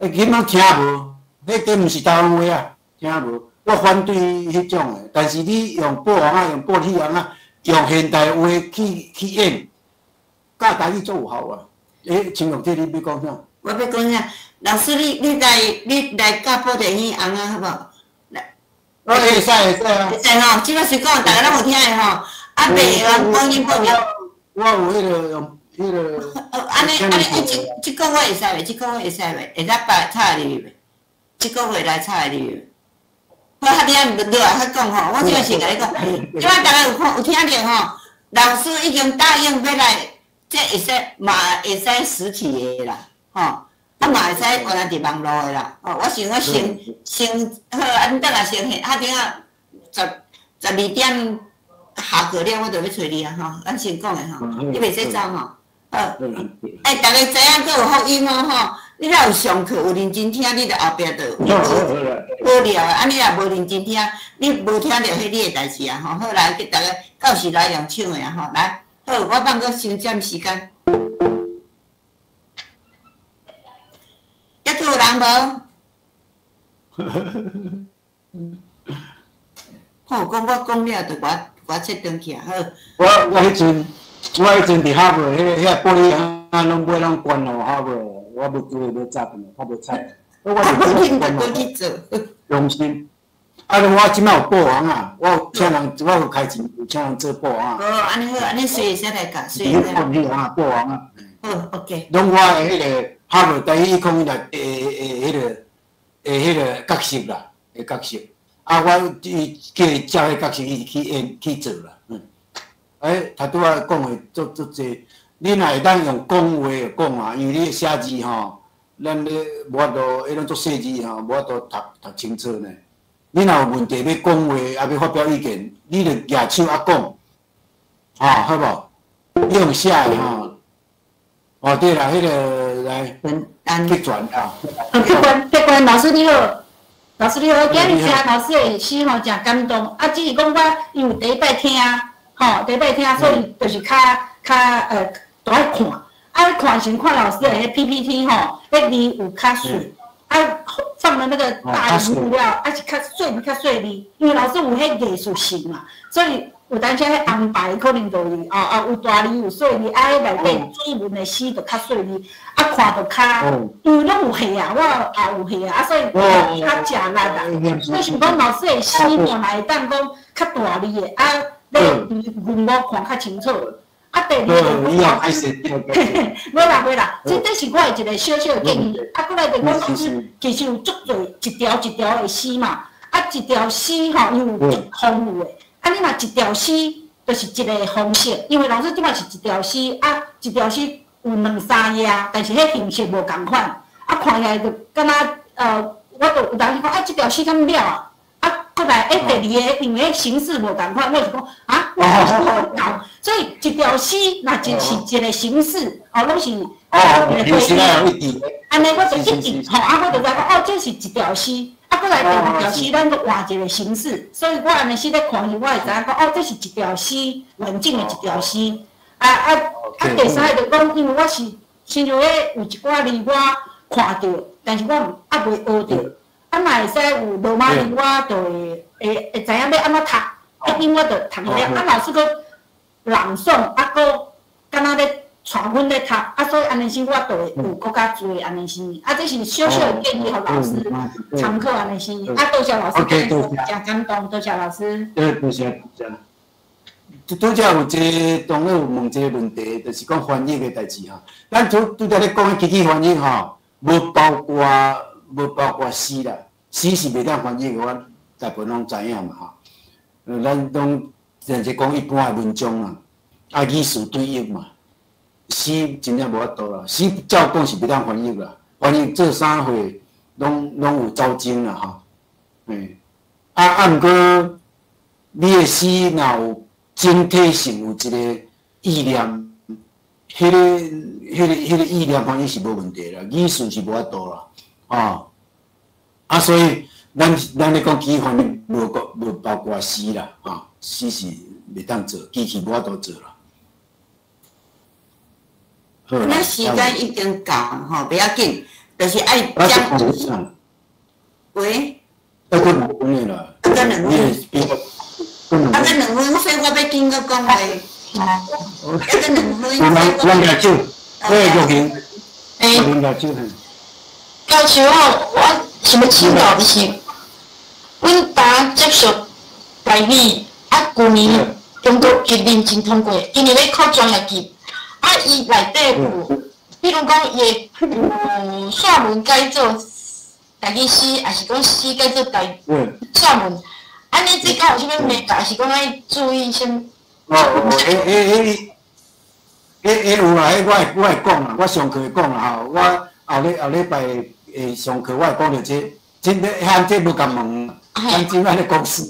欸，囡仔听无，彼个毋是台湾话啊，听无。我反对彼种的，但是你用布红仔，用布戏红仔，用现代话去演，教台语足有效啊。欸，青玉姐，你欲讲啥？我欲讲啥？老师，你来教布袋戏红仔好无？哦，会使会使啊！会使吼，这摆随讲，逐家拢有听的吼。啊，袂用讲音报名。我有彼个用彼个。哦，按呢按呢，欸，这个月会使袂？这个月会使袂？会使摆插入去袂？这个月来插入去袂？好，你按落来较讲吼，我这摆先共你讲。这摆逐家有看有听著吼？老师已经答应欲来，这会使嘛会使实体的啦，吼。啊嘛会使原来伫网路的啦，哦，我想我先先好，啊，你等下先去，啊，等下12点下课了，我就欲揣你啊，吼，咱先讲的吼，你袂使走吼，好，欸，逐家知影阁有福音哦，吼，你若有上课有认真听，你就后壁就有无聊的，啊，你若无认真听，你无听著彼你的代志啊，吼，好来，去逐家到时来用唱的啊，吼，来，好，我放阁先占时间。犹阁有人无？好，讲我讲了，就我切断去啊。好。我彼阵伫哈佛，彼个玻璃啊，拢尾拢关咯，哈佛，我欲叫伊欲砸，较袂惨。我就关落去做。用心。啊！我这摆有布红仔，我有请人，我有开钱，有请人做布红仔。哦，按呢好，按呢随会使来教，随会使。布红仔，布红仔。好，OK。拢我的彼个哈佛台语讲伊来会彼个角色啦，会角色。啊，我伊叫伊照彼角色伊去演去做啦。嗯。欸，头拄仔讲的足足济，你若会当用讲话就讲啊，因为你写字吼，咱咧无法度，彼拢足细字吼，无法度读清楚呢。你若有问题欲讲话，啊欲发表意见，你就举手啊讲，吼，好无？你用写的吼。哦，对啦，彼个来，铁拳啊。铁拳，铁拳，老师你好，老师你好，我今日听老师的诗吼，诚感动。啊，只是讲我因为第一摆听，吼，第一摆听，所以就是较都爱看。啊，看先看老师的彼 PPT 吼，彼字有较顺。啊，放了那个大荧幕了，啊是较细较细腻，因为老师有彼艺术性嘛，所以有当时彼红白可能就是哦哦有大字有细腻，啊彼内底水文的诗就较细腻，啊看就较，因为拢有戏啊，我也有戏啊，啊所以较食力啊。所以想讲老师的诗吼，若会当讲较大字的，啊，咧荧幕看较清楚。啊，第二个，袂啦袂啦，这是我的一个小小的建议。啊，过来就讲老师其实有足济一条一条的诗嘛，啊，一条诗吼，伊有足丰富的。啊，你若一条诗就是一个方式，因为老师这摆是一条诗，啊，一条诗有两三页，但是彼形式无仝款，啊，看起来就敢若我就有当时讲啊，这条诗敢了啊？啊，过来，欸，第二个，因为彼形式无仝款，我就讲啊，我无够，所以一条诗若一是一个形式，哦，拢是一个对比。按呢，我就一直吼，啊，我就知讲，哦，这是一条诗，啊，过来第二条诗，咱阁换一个形式，所以我按呢时咧看时，我会知影讲，哦，这是一条诗，完整的一条诗。啊啊啊！第三个就讲，因为我是亲像彼有一寡字我看著，但是我犹未学著。啊，若会使有罗马字，我就会知影欲按怎读，拼音我就读了。啊，老师阁朗诵，啊，阁敢若咧带阮咧读，啊，所以按呢时我就会有阁较济按呢时。啊，这是小小的建议，予老师参考按呢时。啊，多谢老师，诚感动，多谢老师。对，多谢多谢。拄才有一个，当然有问一个问题，就是讲翻译的代志吼。咱拄拄才咧讲的机器翻译吼，无包括诗啦。诗是袂当翻译的，我大部分拢知影嘛吼。咱拢就是讲一般的文章啦，啊语词对应嘛，诗真正无法度啦，诗照讲是袂当翻译啦，翻译做啥货拢有走精啦吼。嘿，啊，毋过你的诗若有整体性，有一个意念，彼个意念翻译是无问题啦，语词是无法度啦，啊，啊，所以咱咧讲机翻译无讲无包括诗啦，啊，诗是袂当做，机器无法度做啦。好啦。咱时间已经到吼，不要紧，就是爱将。喂。爱阁两分的啦。啊，阁两分。啊，阁两分，所以我欲紧阁讲话。啊，阁两分。我举手，我玉玲。玉玲举手。教授吼，我想欲请教就是，阮担接受台语，啊，旧年中国级认证通过，因为咧考专业级，啊，伊内底有，比如讲伊会有散文改做台语诗，抑是讲诗改做台散文，按呢这敢有啥物眉角，抑是讲爱注意啥物？哦，彼有啦，彼我会讲啦，我上课会讲啦吼，我后礼拜会上课，我会讲著这，真个遐这无共问，咱这摆咧讲诗，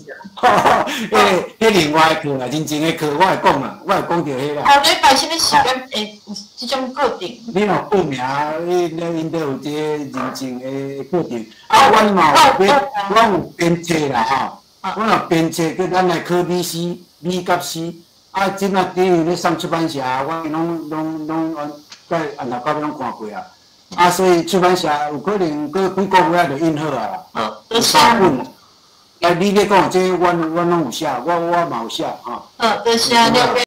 彼另外的课啦，认证的课我会讲啦，我会讲著彼啦。后礼拜啥物时间会有这种课程？你若报名，你𪜶都有这个认证的课程。啊，阮嘛有编，我有编册啦吼，我有编册叫咱来考美诗、美甲诗。啊，这马等于咧送出版社，我拢在按头到尾拢看过啊。啊，所以出版社有可能阁几个月就印好啊啦。有三本。啊，你咧讲这，阮拢有写，我嘛有写吼。好，多谢了解。